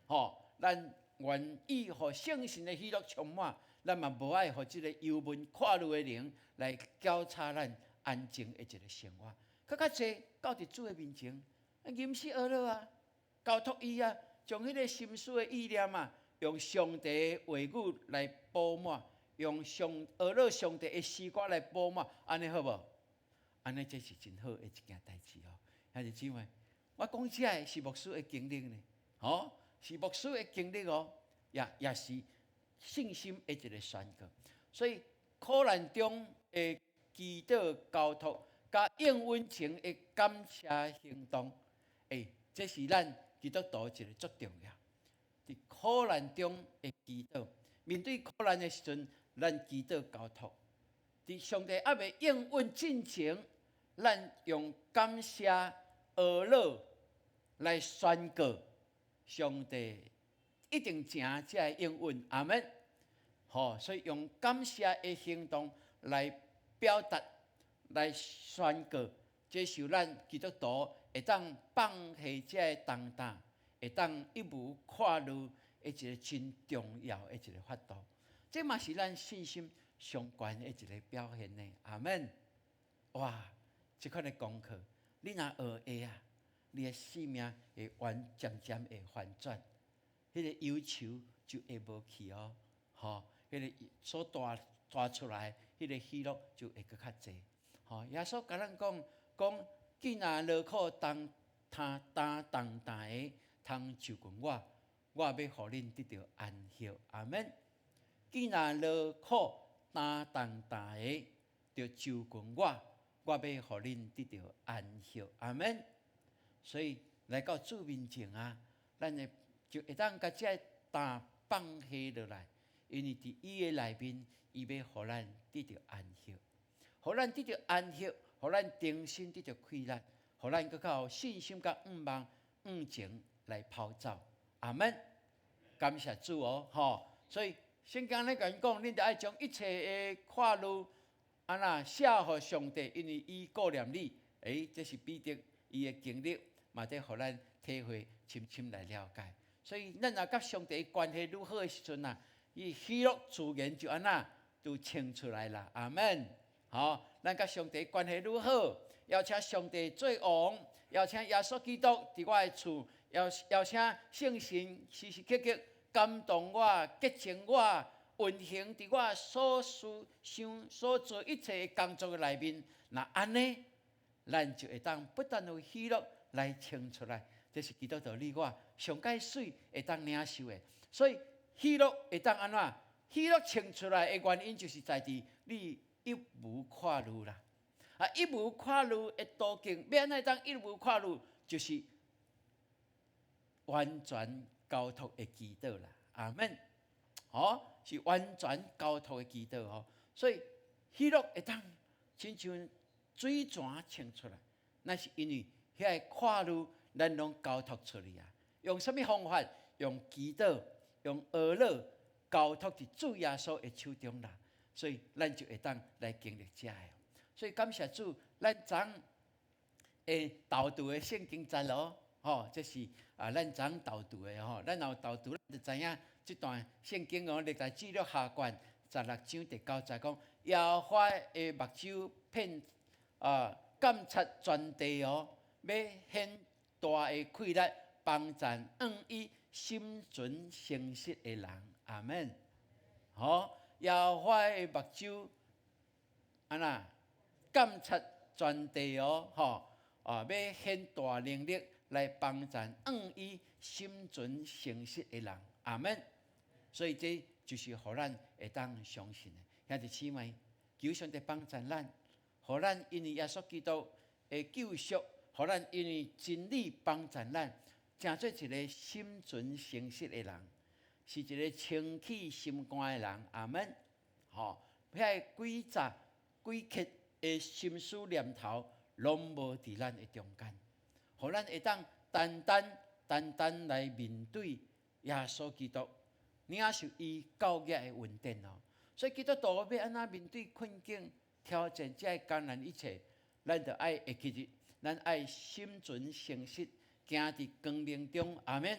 吼，咱願意予聖神的喜樂充滿，咱嘛無愛予這個憂悶闊慮的靈來攪吵咱安靜的一個生活。閣較濟到佇主的面前，吟詩哀樂啊，交託伊啊，將彼個心思的意念啊，用上帝的話語來補滿，用上哀樂上帝的詩歌來補滿，按呢好無？按呢這是真好的一件代誌哦。兄弟姊妹，我講這个是牧師的經歷呢，吼，是牧師的經歷哦，也是信心的一個宣告。所以苦難中的祈禱交託，佮應允前的感謝行動，這是咱基督徒一個足重要。佇苦難中的祈禱，面對苦難的時陣，咱祈禱交託。佇上帝猶未應允進前，咱用感謝哀樂來宣告，上帝一定成這个應允，阿門。吼，所以用感謝的行動來表達、來宣告，這是咱基督徒會當放下這个重擔，會當一無闊慮的一個真重要的一個法度。這嘛是咱信心上懸的一個表現呢。阿門。哇，這款的功課，你若學會啊，你的生命會完漸漸會翻轉，彼個憂愁就會無去哦，吼，彼個所帶帶出來，彼個喜樂就會閣較濟。吼，耶穌共咱講講，既若勞苦擔擔擔重擔的，通就近我，我欲予恁得著安息。阿門。既若勞苦擔重擔的，就就近我，我欲予恁得著安息。阿門。所以來到主面前啊，咱會就會當共這个擔放下落來，因為佇伊的內面，伊欲予咱得著安息，予咱得著安息，予咱重新得著氣力，予咱閣較有信心佮向望向前來跑走。阿門。感謝主哦，吼！所以聖經咧共𪜶講，恁著愛將一切的闊慮按怎卸予上帝，因為伊顧念你。這是彼得伊的經歷，嘛佇予咱體會深深來了解。所以，咱若佮上帝關係愈好的時陣啊，伊喜樂自然就按怎就衝出來啦。阿門。吼，咱佮上帝關係愈好，邀請上帝做王，邀請耶穌基督佇我的厝，邀邀請聖神時時刻刻感動我、潔淨我、運行佇我所思想、所做一切的工作的內面。若按呢，咱就會當不斷有喜樂來衝出來。這是基督徒你我上蓋媠會當領受的。所以喜樂會當按怎？喜樂衝出來的原因，就是在佇你一無闊慮啦。啊，一無闊慮的途徑，欲按怎當一無闊慮，就是完全交託的祈禱啦。阿門。吼，是完全交託的祈禱吼。所以喜樂會當親像水泉衝出來，那是因為遐個闊慮，咱攏交託出去啊。用啥物方法？用祈禱，用哀樂，交託佇主耶穌的手中啦。所以咱就會當來經歷這个。所以感謝主，咱昨會導讀的聖經節咯，吼，這是啊，咱昨導讀的吼，咱若有導讀，就知影這段聖經哦，歷代志下卷16章第9節講，耶和華的目睭遍啊監察全地哦，欲顯大的氣力幫贊向伊心存誠實的人。阿門。吼，耶和華的目睭按怎監察全地哦，吼啊，欲顯大能力來幫贊向伊心存誠實的人。阿門。所以這就是予咱會當相信的。兄弟姊妹，求上帝幫助咱，予咱因為耶穌基督的救贖，予咱因為真理幫助咱，成做一个心存誠實的人，是一个清氣心肝的人。阿門。吼，遐个詭詐詭譏的心思念頭，攏無佇咱的中間，予咱會當單單單單來面對耶穌基督，領受伊教業的恩典哦。所以基督徒欲按怎面對困境、挑戰，這个艱難一切，咱就愛會記得，咱愛心存誠實，行佇光明中。阿門。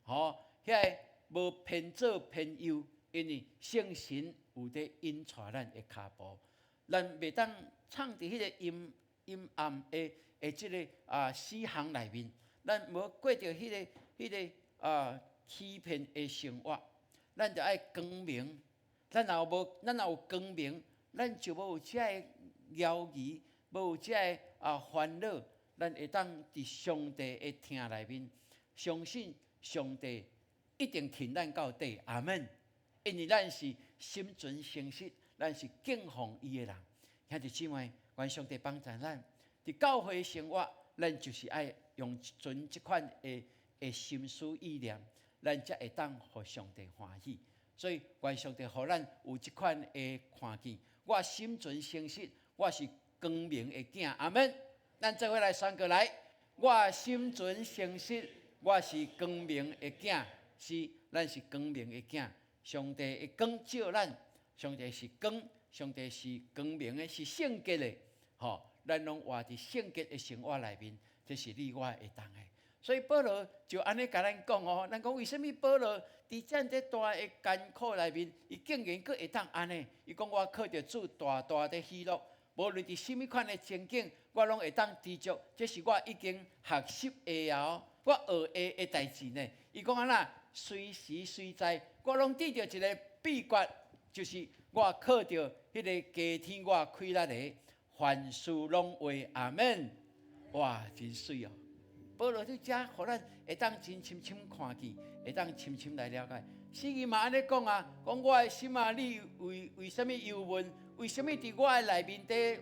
吼，遐个無偏左偏右，因為聖神有佇引帶咱的跤步，咱袂當藏佇彼个陰陰暗的的這个死巷內面，咱無過著彼个欺騙的生活，咱就愛光明。咱若無，咱若有光明，咱就無有這个猶疑，無有這个煩惱。咱會當佇上帝的疼內面，相信上帝一定疼咱到底。阿門。因為咱是心存誠實，咱是敬奉伊的人。兄弟姊妹，願上帝幫助咱。佇教會生活，咱就是愛用存這款的的心思意念，咱才會當予上帝歡喜。所以，願上帝予咱有這款的看見。我心存誠實，我是光明的囝。阿門。咱做伙來宣告來，我心存誠實，我是光明的囝。是，咱是光明的囝。上帝的光照咱，上帝是光，上帝是光明的，是聖潔的。吼，咱攏活佇聖潔的生活內面，這是你我會當的。所以保羅就按呢共咱講哦，咱講為啥物保羅佇遮爾大的艱苦內面，伊竟然閣會當按呢？伊講我靠著主大大的喜樂，無論佇啥物款的情景，我攏會當知足。這是我已經學習的哦，我學會的代誌呢。伊講按怎？隨時隨在，我攏得著一个秘訣，就是我靠著彼个加添我氣力的，凡事攏會。阿門。哇，真媠哦！保羅佇遮，予咱會當真深深看見，會當深深來了解。聖經嘛按呢講啊，講我的心啊，你為為啥物憂悶？為啥物佇我的內面底，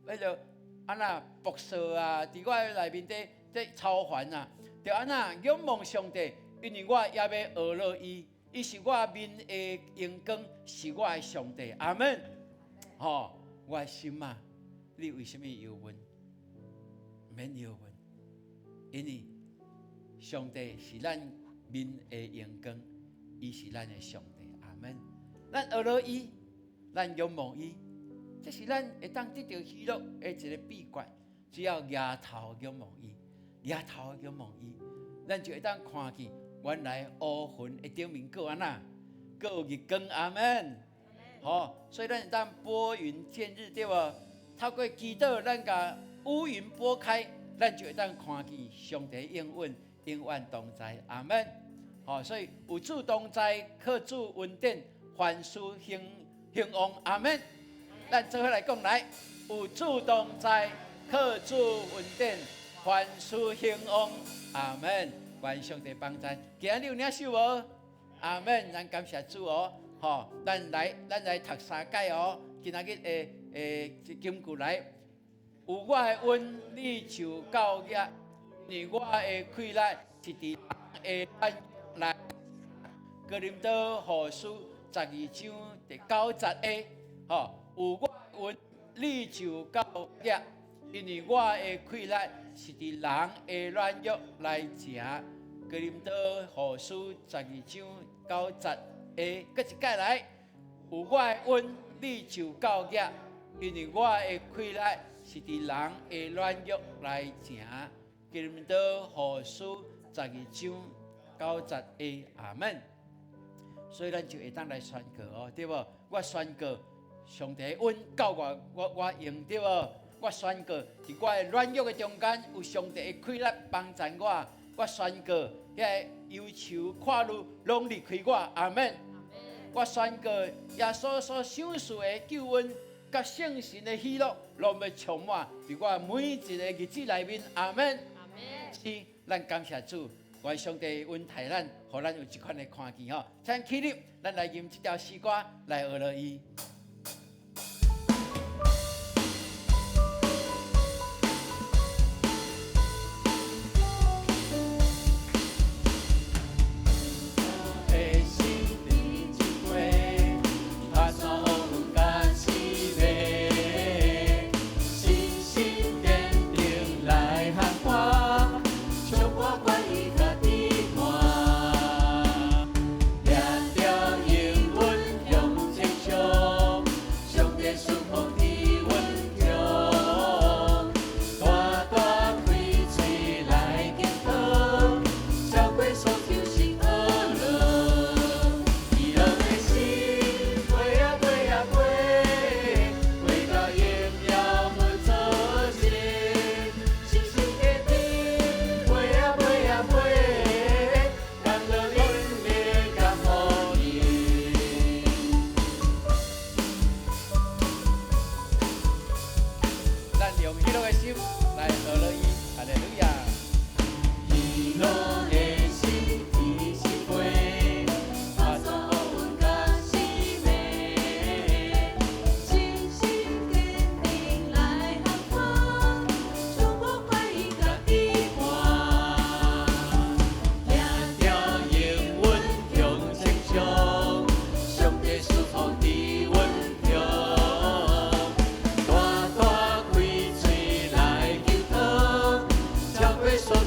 彼个按怎朴素啊？佇我的內面底咧操煩啊？著按怎仰望上帝？因為我猶欲學落伊，伊是我面的榮光，是我的上帝。阿門。吼，我的心啊，你為啥物憂悶？毋免憂悶，因為上帝是咱面的榮光，伊是咱的上帝。阿門。咱學落伊，咱仰望伊，這是咱會當得著喜樂的一个秘訣。只要舉頭仰望伊，舉頭仰望伊，咱就會當看見原來烏雲的頂面閣有按怎，閣有日光。阿門。吼，所以咱會當撥雲見日，對無？透過祈禱，咱共烏雲撥開，咱就會當看見上帝應允永遠同在。阿門。吼，所以有主同在，靠主恩典，凡事興興旺。阿門。咱做伙來講來，有主同在，靠主恩典，凡事興旺。阿門。願上帝幫贊。今日有領受無？阿門。咱感謝主哦。吼，咱來，咱來讀三擺哦。今仔日的的金句來，有我的恩，你就夠額；因為我的氣力是佇人的軟弱內。哥林多後書12章第9節的，吼，有我的恩，你就夠額，因為我的氣力是佇人的軟弱來成。哥林多後書12章9節的，閣一擺來，有我的恩，你就夠額，因為我的氣力是佇人的軟弱來成。哥林多後書12章9節的，阿門。所以咱就會當來宣告哦，對無？我宣告上帝恩夠我，我我用對無？我宣告佇我的軟弱的中間，有上帝的氣力幫助我。我宣告，遐个憂愁苦慮攏離開我，阿門。我宣告耶穌所賞賜的救恩，佮聖神的喜樂，攏欲充滿佇我每一个日子內面，阿門。是，咱感謝主，願上帝恩待咱，予咱有這款的看見吼。請起立，咱來吟這條詩歌來學落伊。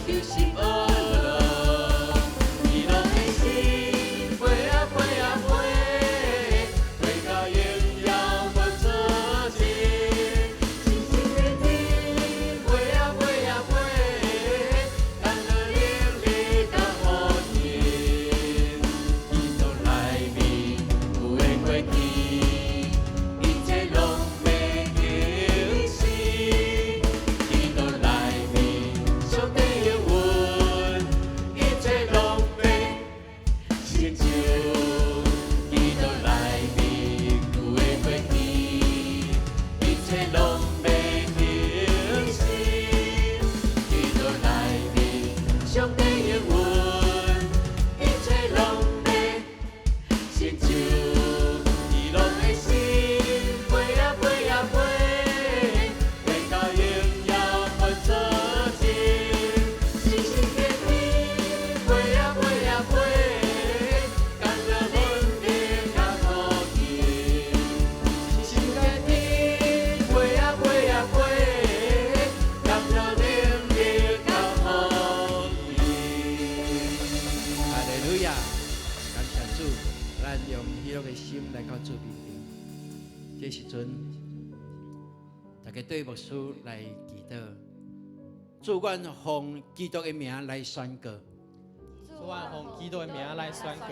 就是学乐。喜乐的心飞啊飞啊飞，飞到荣耀宝座前。星星的天飞啊飞啊飞，感乐能力甲福气。基督内面有的过去，一切拢欲更新。基督内面上帝应允，一切拢欲成就。基督内面有的过去，一切拢欲更新。基督内面上帝应允，一切拢欲成就。喜乐的心飞啊飞啊飞，飞到荣耀宝座前。星星的天飞啊飞啊飞，感乐恩典甲福气。星星的天飞啊飞啊飞，感乐能力甲福气。哈利路亚！感謝主，咱用喜樂的心來到主面前。這時陣，大家對牧師來祈禱，主，阮奉基督的名來宣告，主，阮奉基督的名來宣告，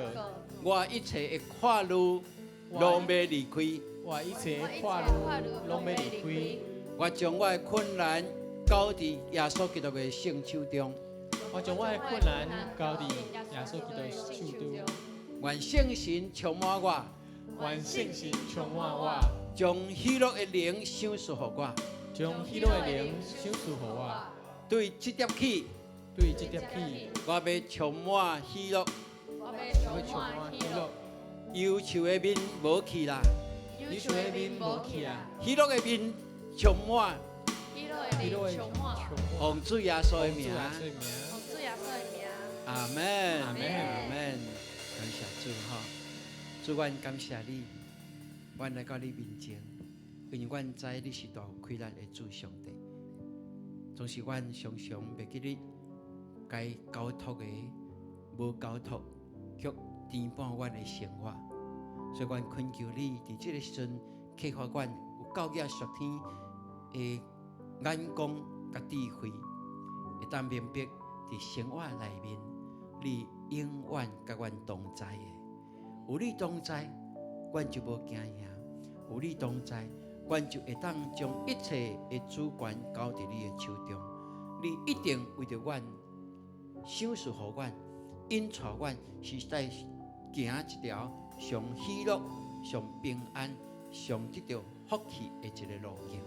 我一切的掛慮攏欲離開，我一切的掛慮攏欲離開，我將我的困難交佇耶穌基督的聖手中，我將我的困難交佇耶穌基督的手中，願聖神充滿我，願聖神充滿我，將喜樂的靈賞賜予我。將喜樂的靈賞賜予我。對這粒起，對這粒起，我欲充滿喜樂，我欲我欲充滿喜樂。憂愁的面無去啦，憂愁的面無去啊，喜樂的面充滿，喜樂的面充滿，奉主耶穌的名，奉主耶穌的名，阿門，阿門。阿門。感謝主吼，主，阮感謝你，阮來到你面前，因為阮知你是大有氣力的主上帝，總是阮常常袂記得該交託的無交託，卻填滿阮的生活。所以，阮懇求你，佇這个時陣啟發阮有夠額屬天的眼光佮智慧，會當明白佇生活內面，你永遠佮阮同在的。有你同在，阮就無驚嚇；有你同在，阮就會當將一切的主權交佇你的手中。你一定為著阮賞賜予阮，引帶阮實在行一條上喜樂、上平安、上得著福氣的一个路徑。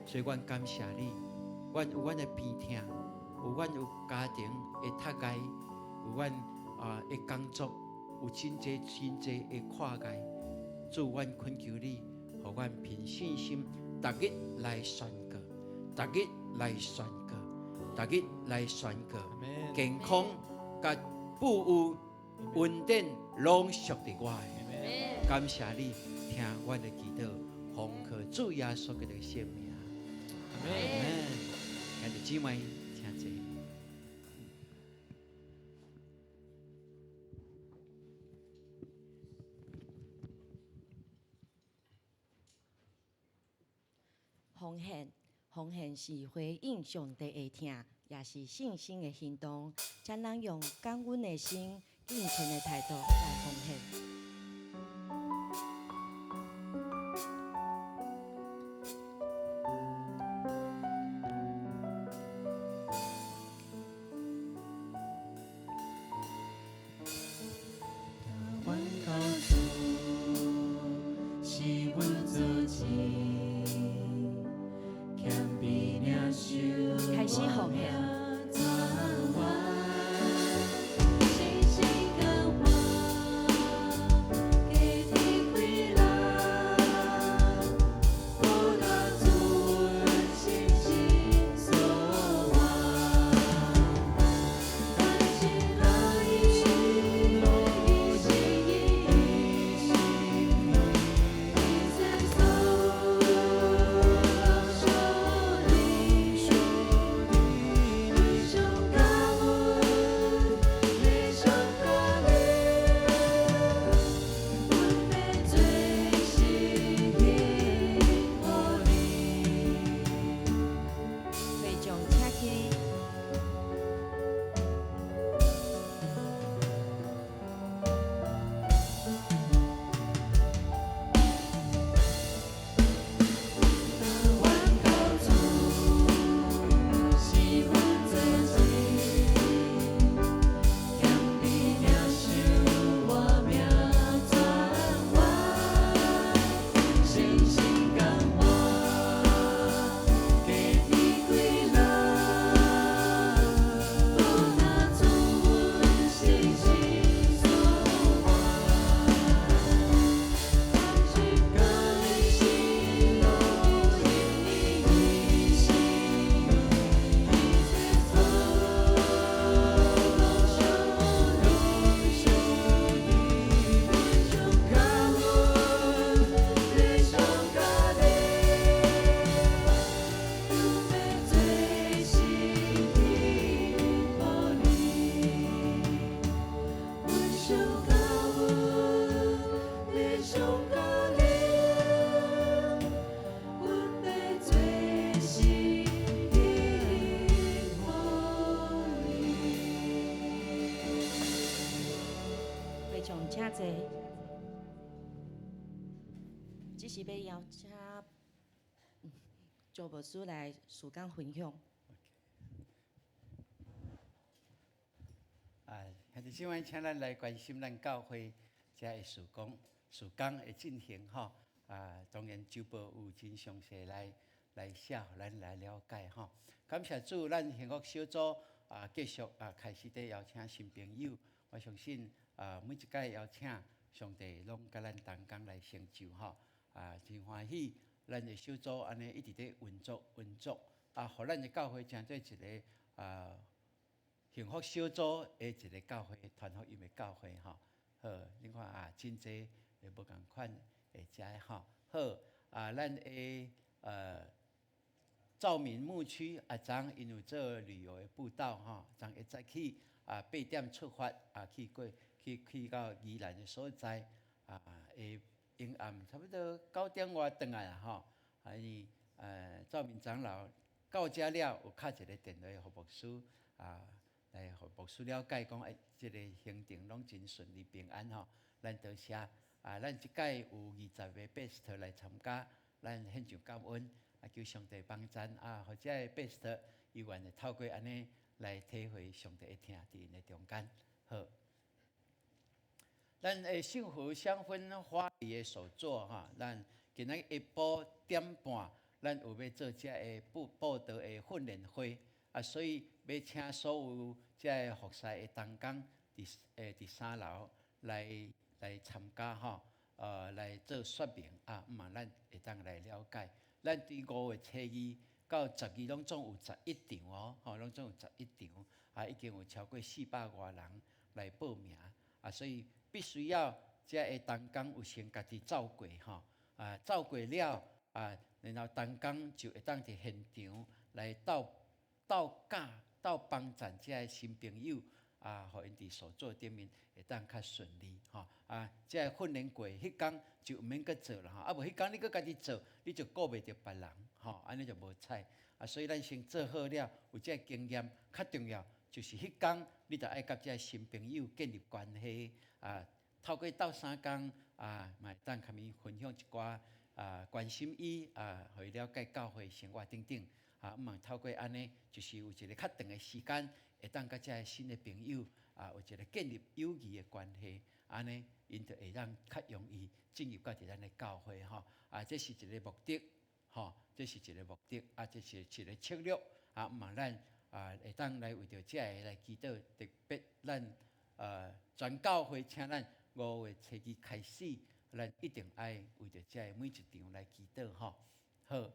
所以，阮感謝你，阮有阮的病痛，有阮有家庭的窒礙，有阮的工作，有真濟真濟的跨界。主，阮懇求你，予阮憑信心，逐日來宣告，逐日來宣告，逐日來宣告，健康佮富有、恩典攏屬佇我的。感謝你，聽阮的祈禱，奉靠主耶穌基督的聖名。阿門。兄弟姊妹，請坐。奉獻，奉獻是回應上帝的疼，也是信心的行動。請咱用感恩的心、敬虔的態度來奉獻。阮靠主是阮做主，謙卑領受開始奉獻。信心感恩，請坐。這是欲邀請周牧師來事工分享。啊，兄弟姊妹，請咱來關心咱教會遮的事工，事工的進行吼。啊，當然周報有真詳細來寫，予咱來了解吼。感謝主，咱幸福小組啊，繼續啊開始佇邀請新朋友。我相信啊，每一擺邀請，上帝攏佮咱同工來成就吼。啊，真歡喜，咱的小組按呢一直佇運作運作，啊，予咱的教會成做一个啊幸福小組的一个教會，傳福音的教會吼。好，你看啊，真濟會無仝款的遮吼。好，啊，咱的兆民牧區啊，昨𪜶有做旅遊的步道吼，昨一早起啊8點出發啊，去過去到宜蘭的所在啊，會昏暗差不多9點外轉來啦吼。啊，伊兆民長老到遮了，有敲一个電話予牧師啊，來予牧師了解講，欸，這个行程攏真順利平安吼。咱多謝啊，咱這擺有20個 pastor 來參加，咱獻上感恩，啊，求上帝幫贊啊，予遮个 pastor 伊願會透過按呢來體會上帝的疼佇𪜶的中間。好，咱的幸福香薰花禮的手作哈，咱今仔日下晡點半，咱有欲做遮个佈道的訓練會啊，所以欲請所有遮个服侍的同工佇3樓來參加吼，來做說明啊，毋嘛咱會當來了解。咱對5月初2到12攏總有11場哦，吼，攏總有11場，啊，已經有超過400外人來報名，啊，所以必須要遮个同工有先家己走過吼，啊，走過了啊，然後同工就會當佇現場來鬥鬥教、鬥幫贊遮个新朋友啊，予𪜶佇手作頂面會當較順利吼。啊，遮个訓練過，彼工就毋免閣做啦吼。啊，無彼工你閣家己做，你就顧袂著別人吼，按呢就無彩。啊，所以咱先做好了，有遮个經驗，較重要就是彼工你著愛佮遮个新朋友建立關係啊，透過鬥相共啊，嘛會當共伊分享一寡啊，關心伊啊，予伊了解教會生活等等。啊，毋嘛透過按呢，就是有一个較長的時間，會當佮遮个新的朋友啊，有一个建立友誼的關係，按呢，𪜶就會當較容易進入到佇咱的教會吼。啊，這是一个目的，吼，這是一个目的，啊，這是一个策略，啊，毋嘛咱啊會當來為著遮个來祈禱，特別咱全教會請咱5月初2開始，咱一定愛為著遮个每一場來祈禱吼。好。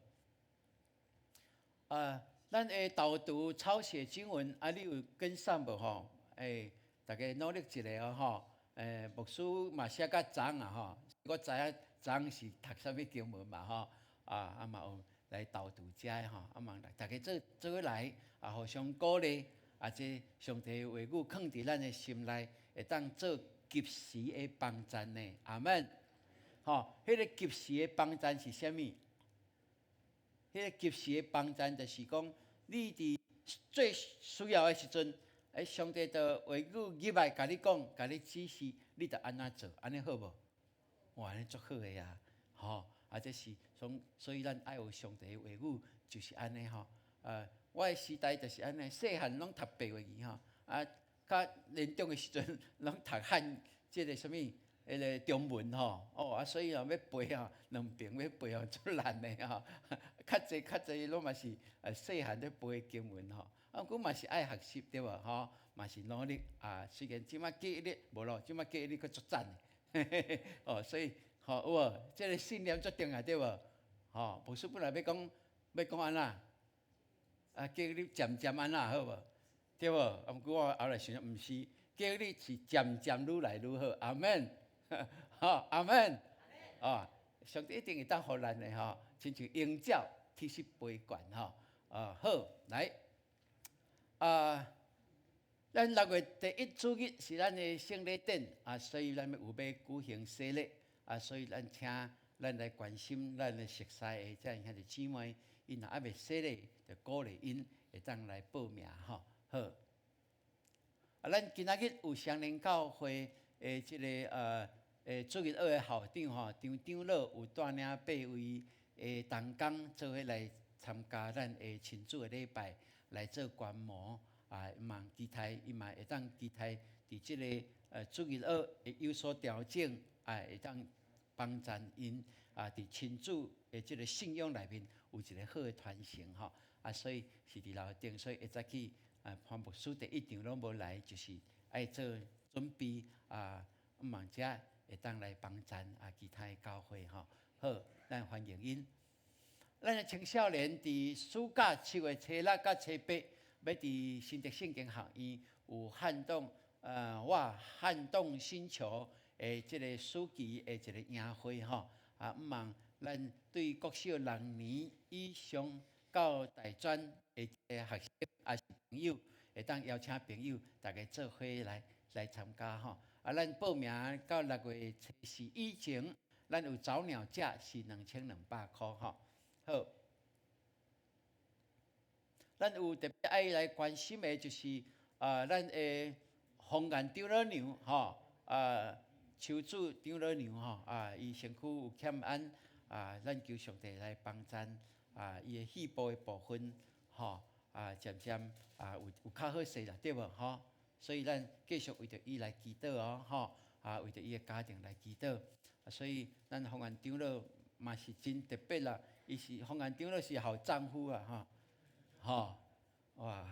啊，咱的導讀抄寫經文，啊，你有跟上無吼？欸，大家努力一下哦吼。欸，牧師嘛寫較早啊吼，我知影昨是讀啥物經文嘛吼。啊啊嘛有來導讀遮的吼，啊嘛大家做做伙來啊，互相鼓勵，啊，這上帝的話語囥佇咱的心內，會當做及時的幫贊的，阿們。吼，彼个及時的幫贊是啥物？彼个及時的幫贊就是講，你佇最需要的時陣，欸，上帝就話語入來共你講，共你指示，你著按怎做，按呢好無？哇，按呢足好的啊！吼，啊，這是從，所以咱愛有上帝的話語，就是按呢吼。我的時代就是按呢，細漢攏讀白話字吼，啊，較年長的時陣攏讀漢，這个啥物？彼个中文吼，哦啊，所以哦，欲背吼，兩邊欲背哦，足難的吼。較濟較濟攏嘛是細漢咧背經文吼，啊，毋過嘛是愛學習對無吼，嘛是努力啊。雖然這擺記憶力無咯，這擺記憶力閣足讚的，哦，所以吼有無？這个信念足重要對無？吼，牧師本來欲講欲講按怎？啊，記憶力漸漸按怎好無？對無？啊，毋過我後來想想，毋是，記憶力是漸漸愈來愈好，阿們。吼，阿們，哦，上帝一定會當予咱的吼，親像鷹鳥起勢飛懸吼，啊好，來，啊，咱6月第1主日是咱的聖禮典啊，所以咱有欲舉行洗禮啊，所以咱請咱來關心咱的熟似的遮兄弟姊妹，𪜶若猶未洗禮，就鼓勵𪜶會當來報名吼，好。啊，咱今仔日有雙連教會。的這个主日學的校長吼，張長老有帶領八位的同工做伙來參加咱的親子的禮拜來做觀摩啊，望期待伊嘛會當期待佇這个主日學會有所調整啊，會當幫贊𪜶啊，佇親子的這个信仰內面有一个好的傳承吼啊，所以是佇樓頂，所以會早起啊，潘牧師第一場攏無來，就是愛做準備啊，望遮會當來幫贊啊，其他的教會吼，好，咱歡迎𪜶。咱的青少年佇暑假7月初6佮初8，欲佇新竹聖經學院有撼動我撼動星球的這个暑期的一个營會吼，啊，毋望咱對國小六年以上到大專的學生抑是朋友，會當邀請朋友逐家做伙來參加吼。啊，咱報名到6月初4以前，咱有早鳥價是2200箍吼。好，咱有特別愛來關心的，就是啊，咱的方言長老娘吼，啊，秋子長老娘吼，啊，伊身軀有欠安，啊，咱求上帝來幫贊，啊，伊的肺部的部分，吼，啊，漸漸啊，有較好勢啦，對無吼？所以咱繼續為著伊來祈禱哦，吼，啊，為著伊的家庭來祈禱。所以咱方言長老嘛是真特別啦，伊是方言長老是好丈夫啊，吼，吼，哇，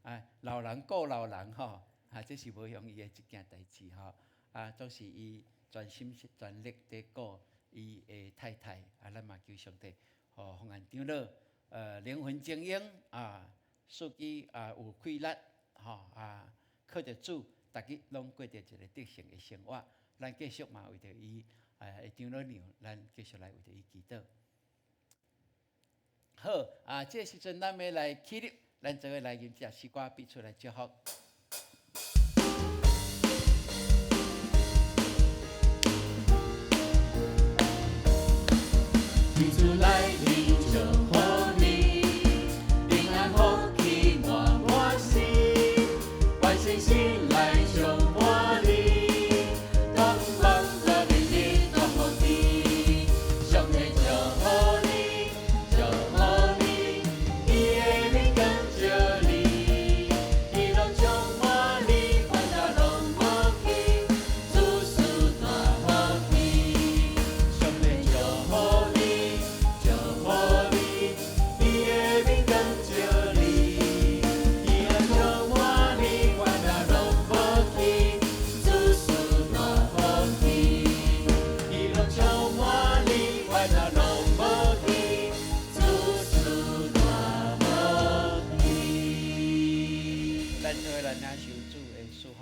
啊，老人顧老人吼，啊，這是無容易的一件代誌吼，啊，總是伊全心全力佇顧伊的太太，啊，咱嘛求上帝，予方言長老，靈魂精英啊，司機啊有氣力，吼啊，靠著主，逐日攏過著一个得勝的生活。咱繼續嘛為著伊，長老娘，咱繼續來為著伊祈禱。好，啊，這時陣咱欲來起立，咱做伙來吟這詩歌，彼此來祝福。彼此來祝福你，平安福氣滿滿心，願信心來充滿你，東方和明日大福天，上帝祝福你，祝福你，伊的面光照你，喜樂充滿你，煩惱攏無去，諸事大福氣，上帝祝福你，祝福你，伊的面光照你，喜樂充滿你，煩惱攏無去，諸事大福氣，喜樂充滿你，煩惱攏無去，諸事大福氣。咱做伙來領受主的祝福。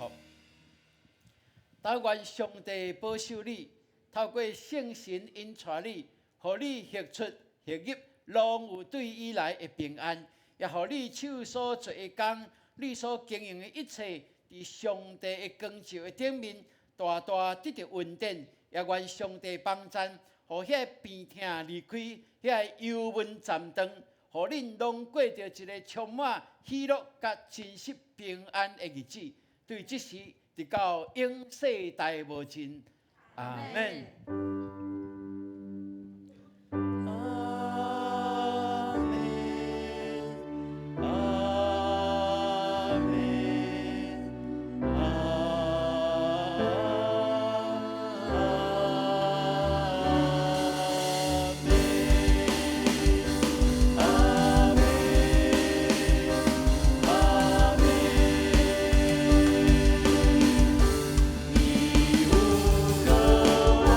但願上帝保守你，透過聖神引帶你，予你行出行入，攏有對伊來的平安，也予你手所做的工，你所經營的一切，佇上帝的光照的頂面，大大得著恩典。也願上帝幫贊，予遐病痛離開，遐憂悶暫斷，予恁攏過著一个充滿喜樂佮真實平安的日子。對這時，直到永世代無盡。阿門。阿門，阿門，阿門，阿門，阿門。你有渴望。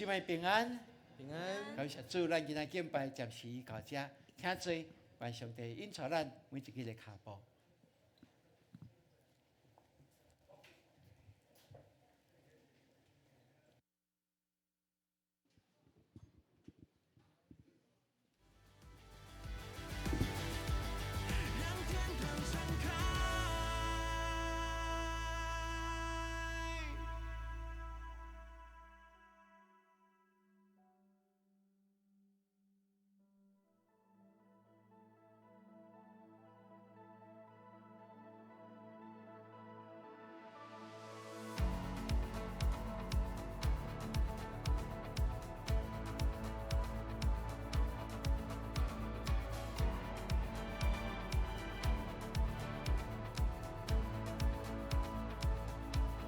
姊妹平安。平安。感謝主，咱今仔敬拜暫時到這，請坐，願上帝引導咱每一個的跤步。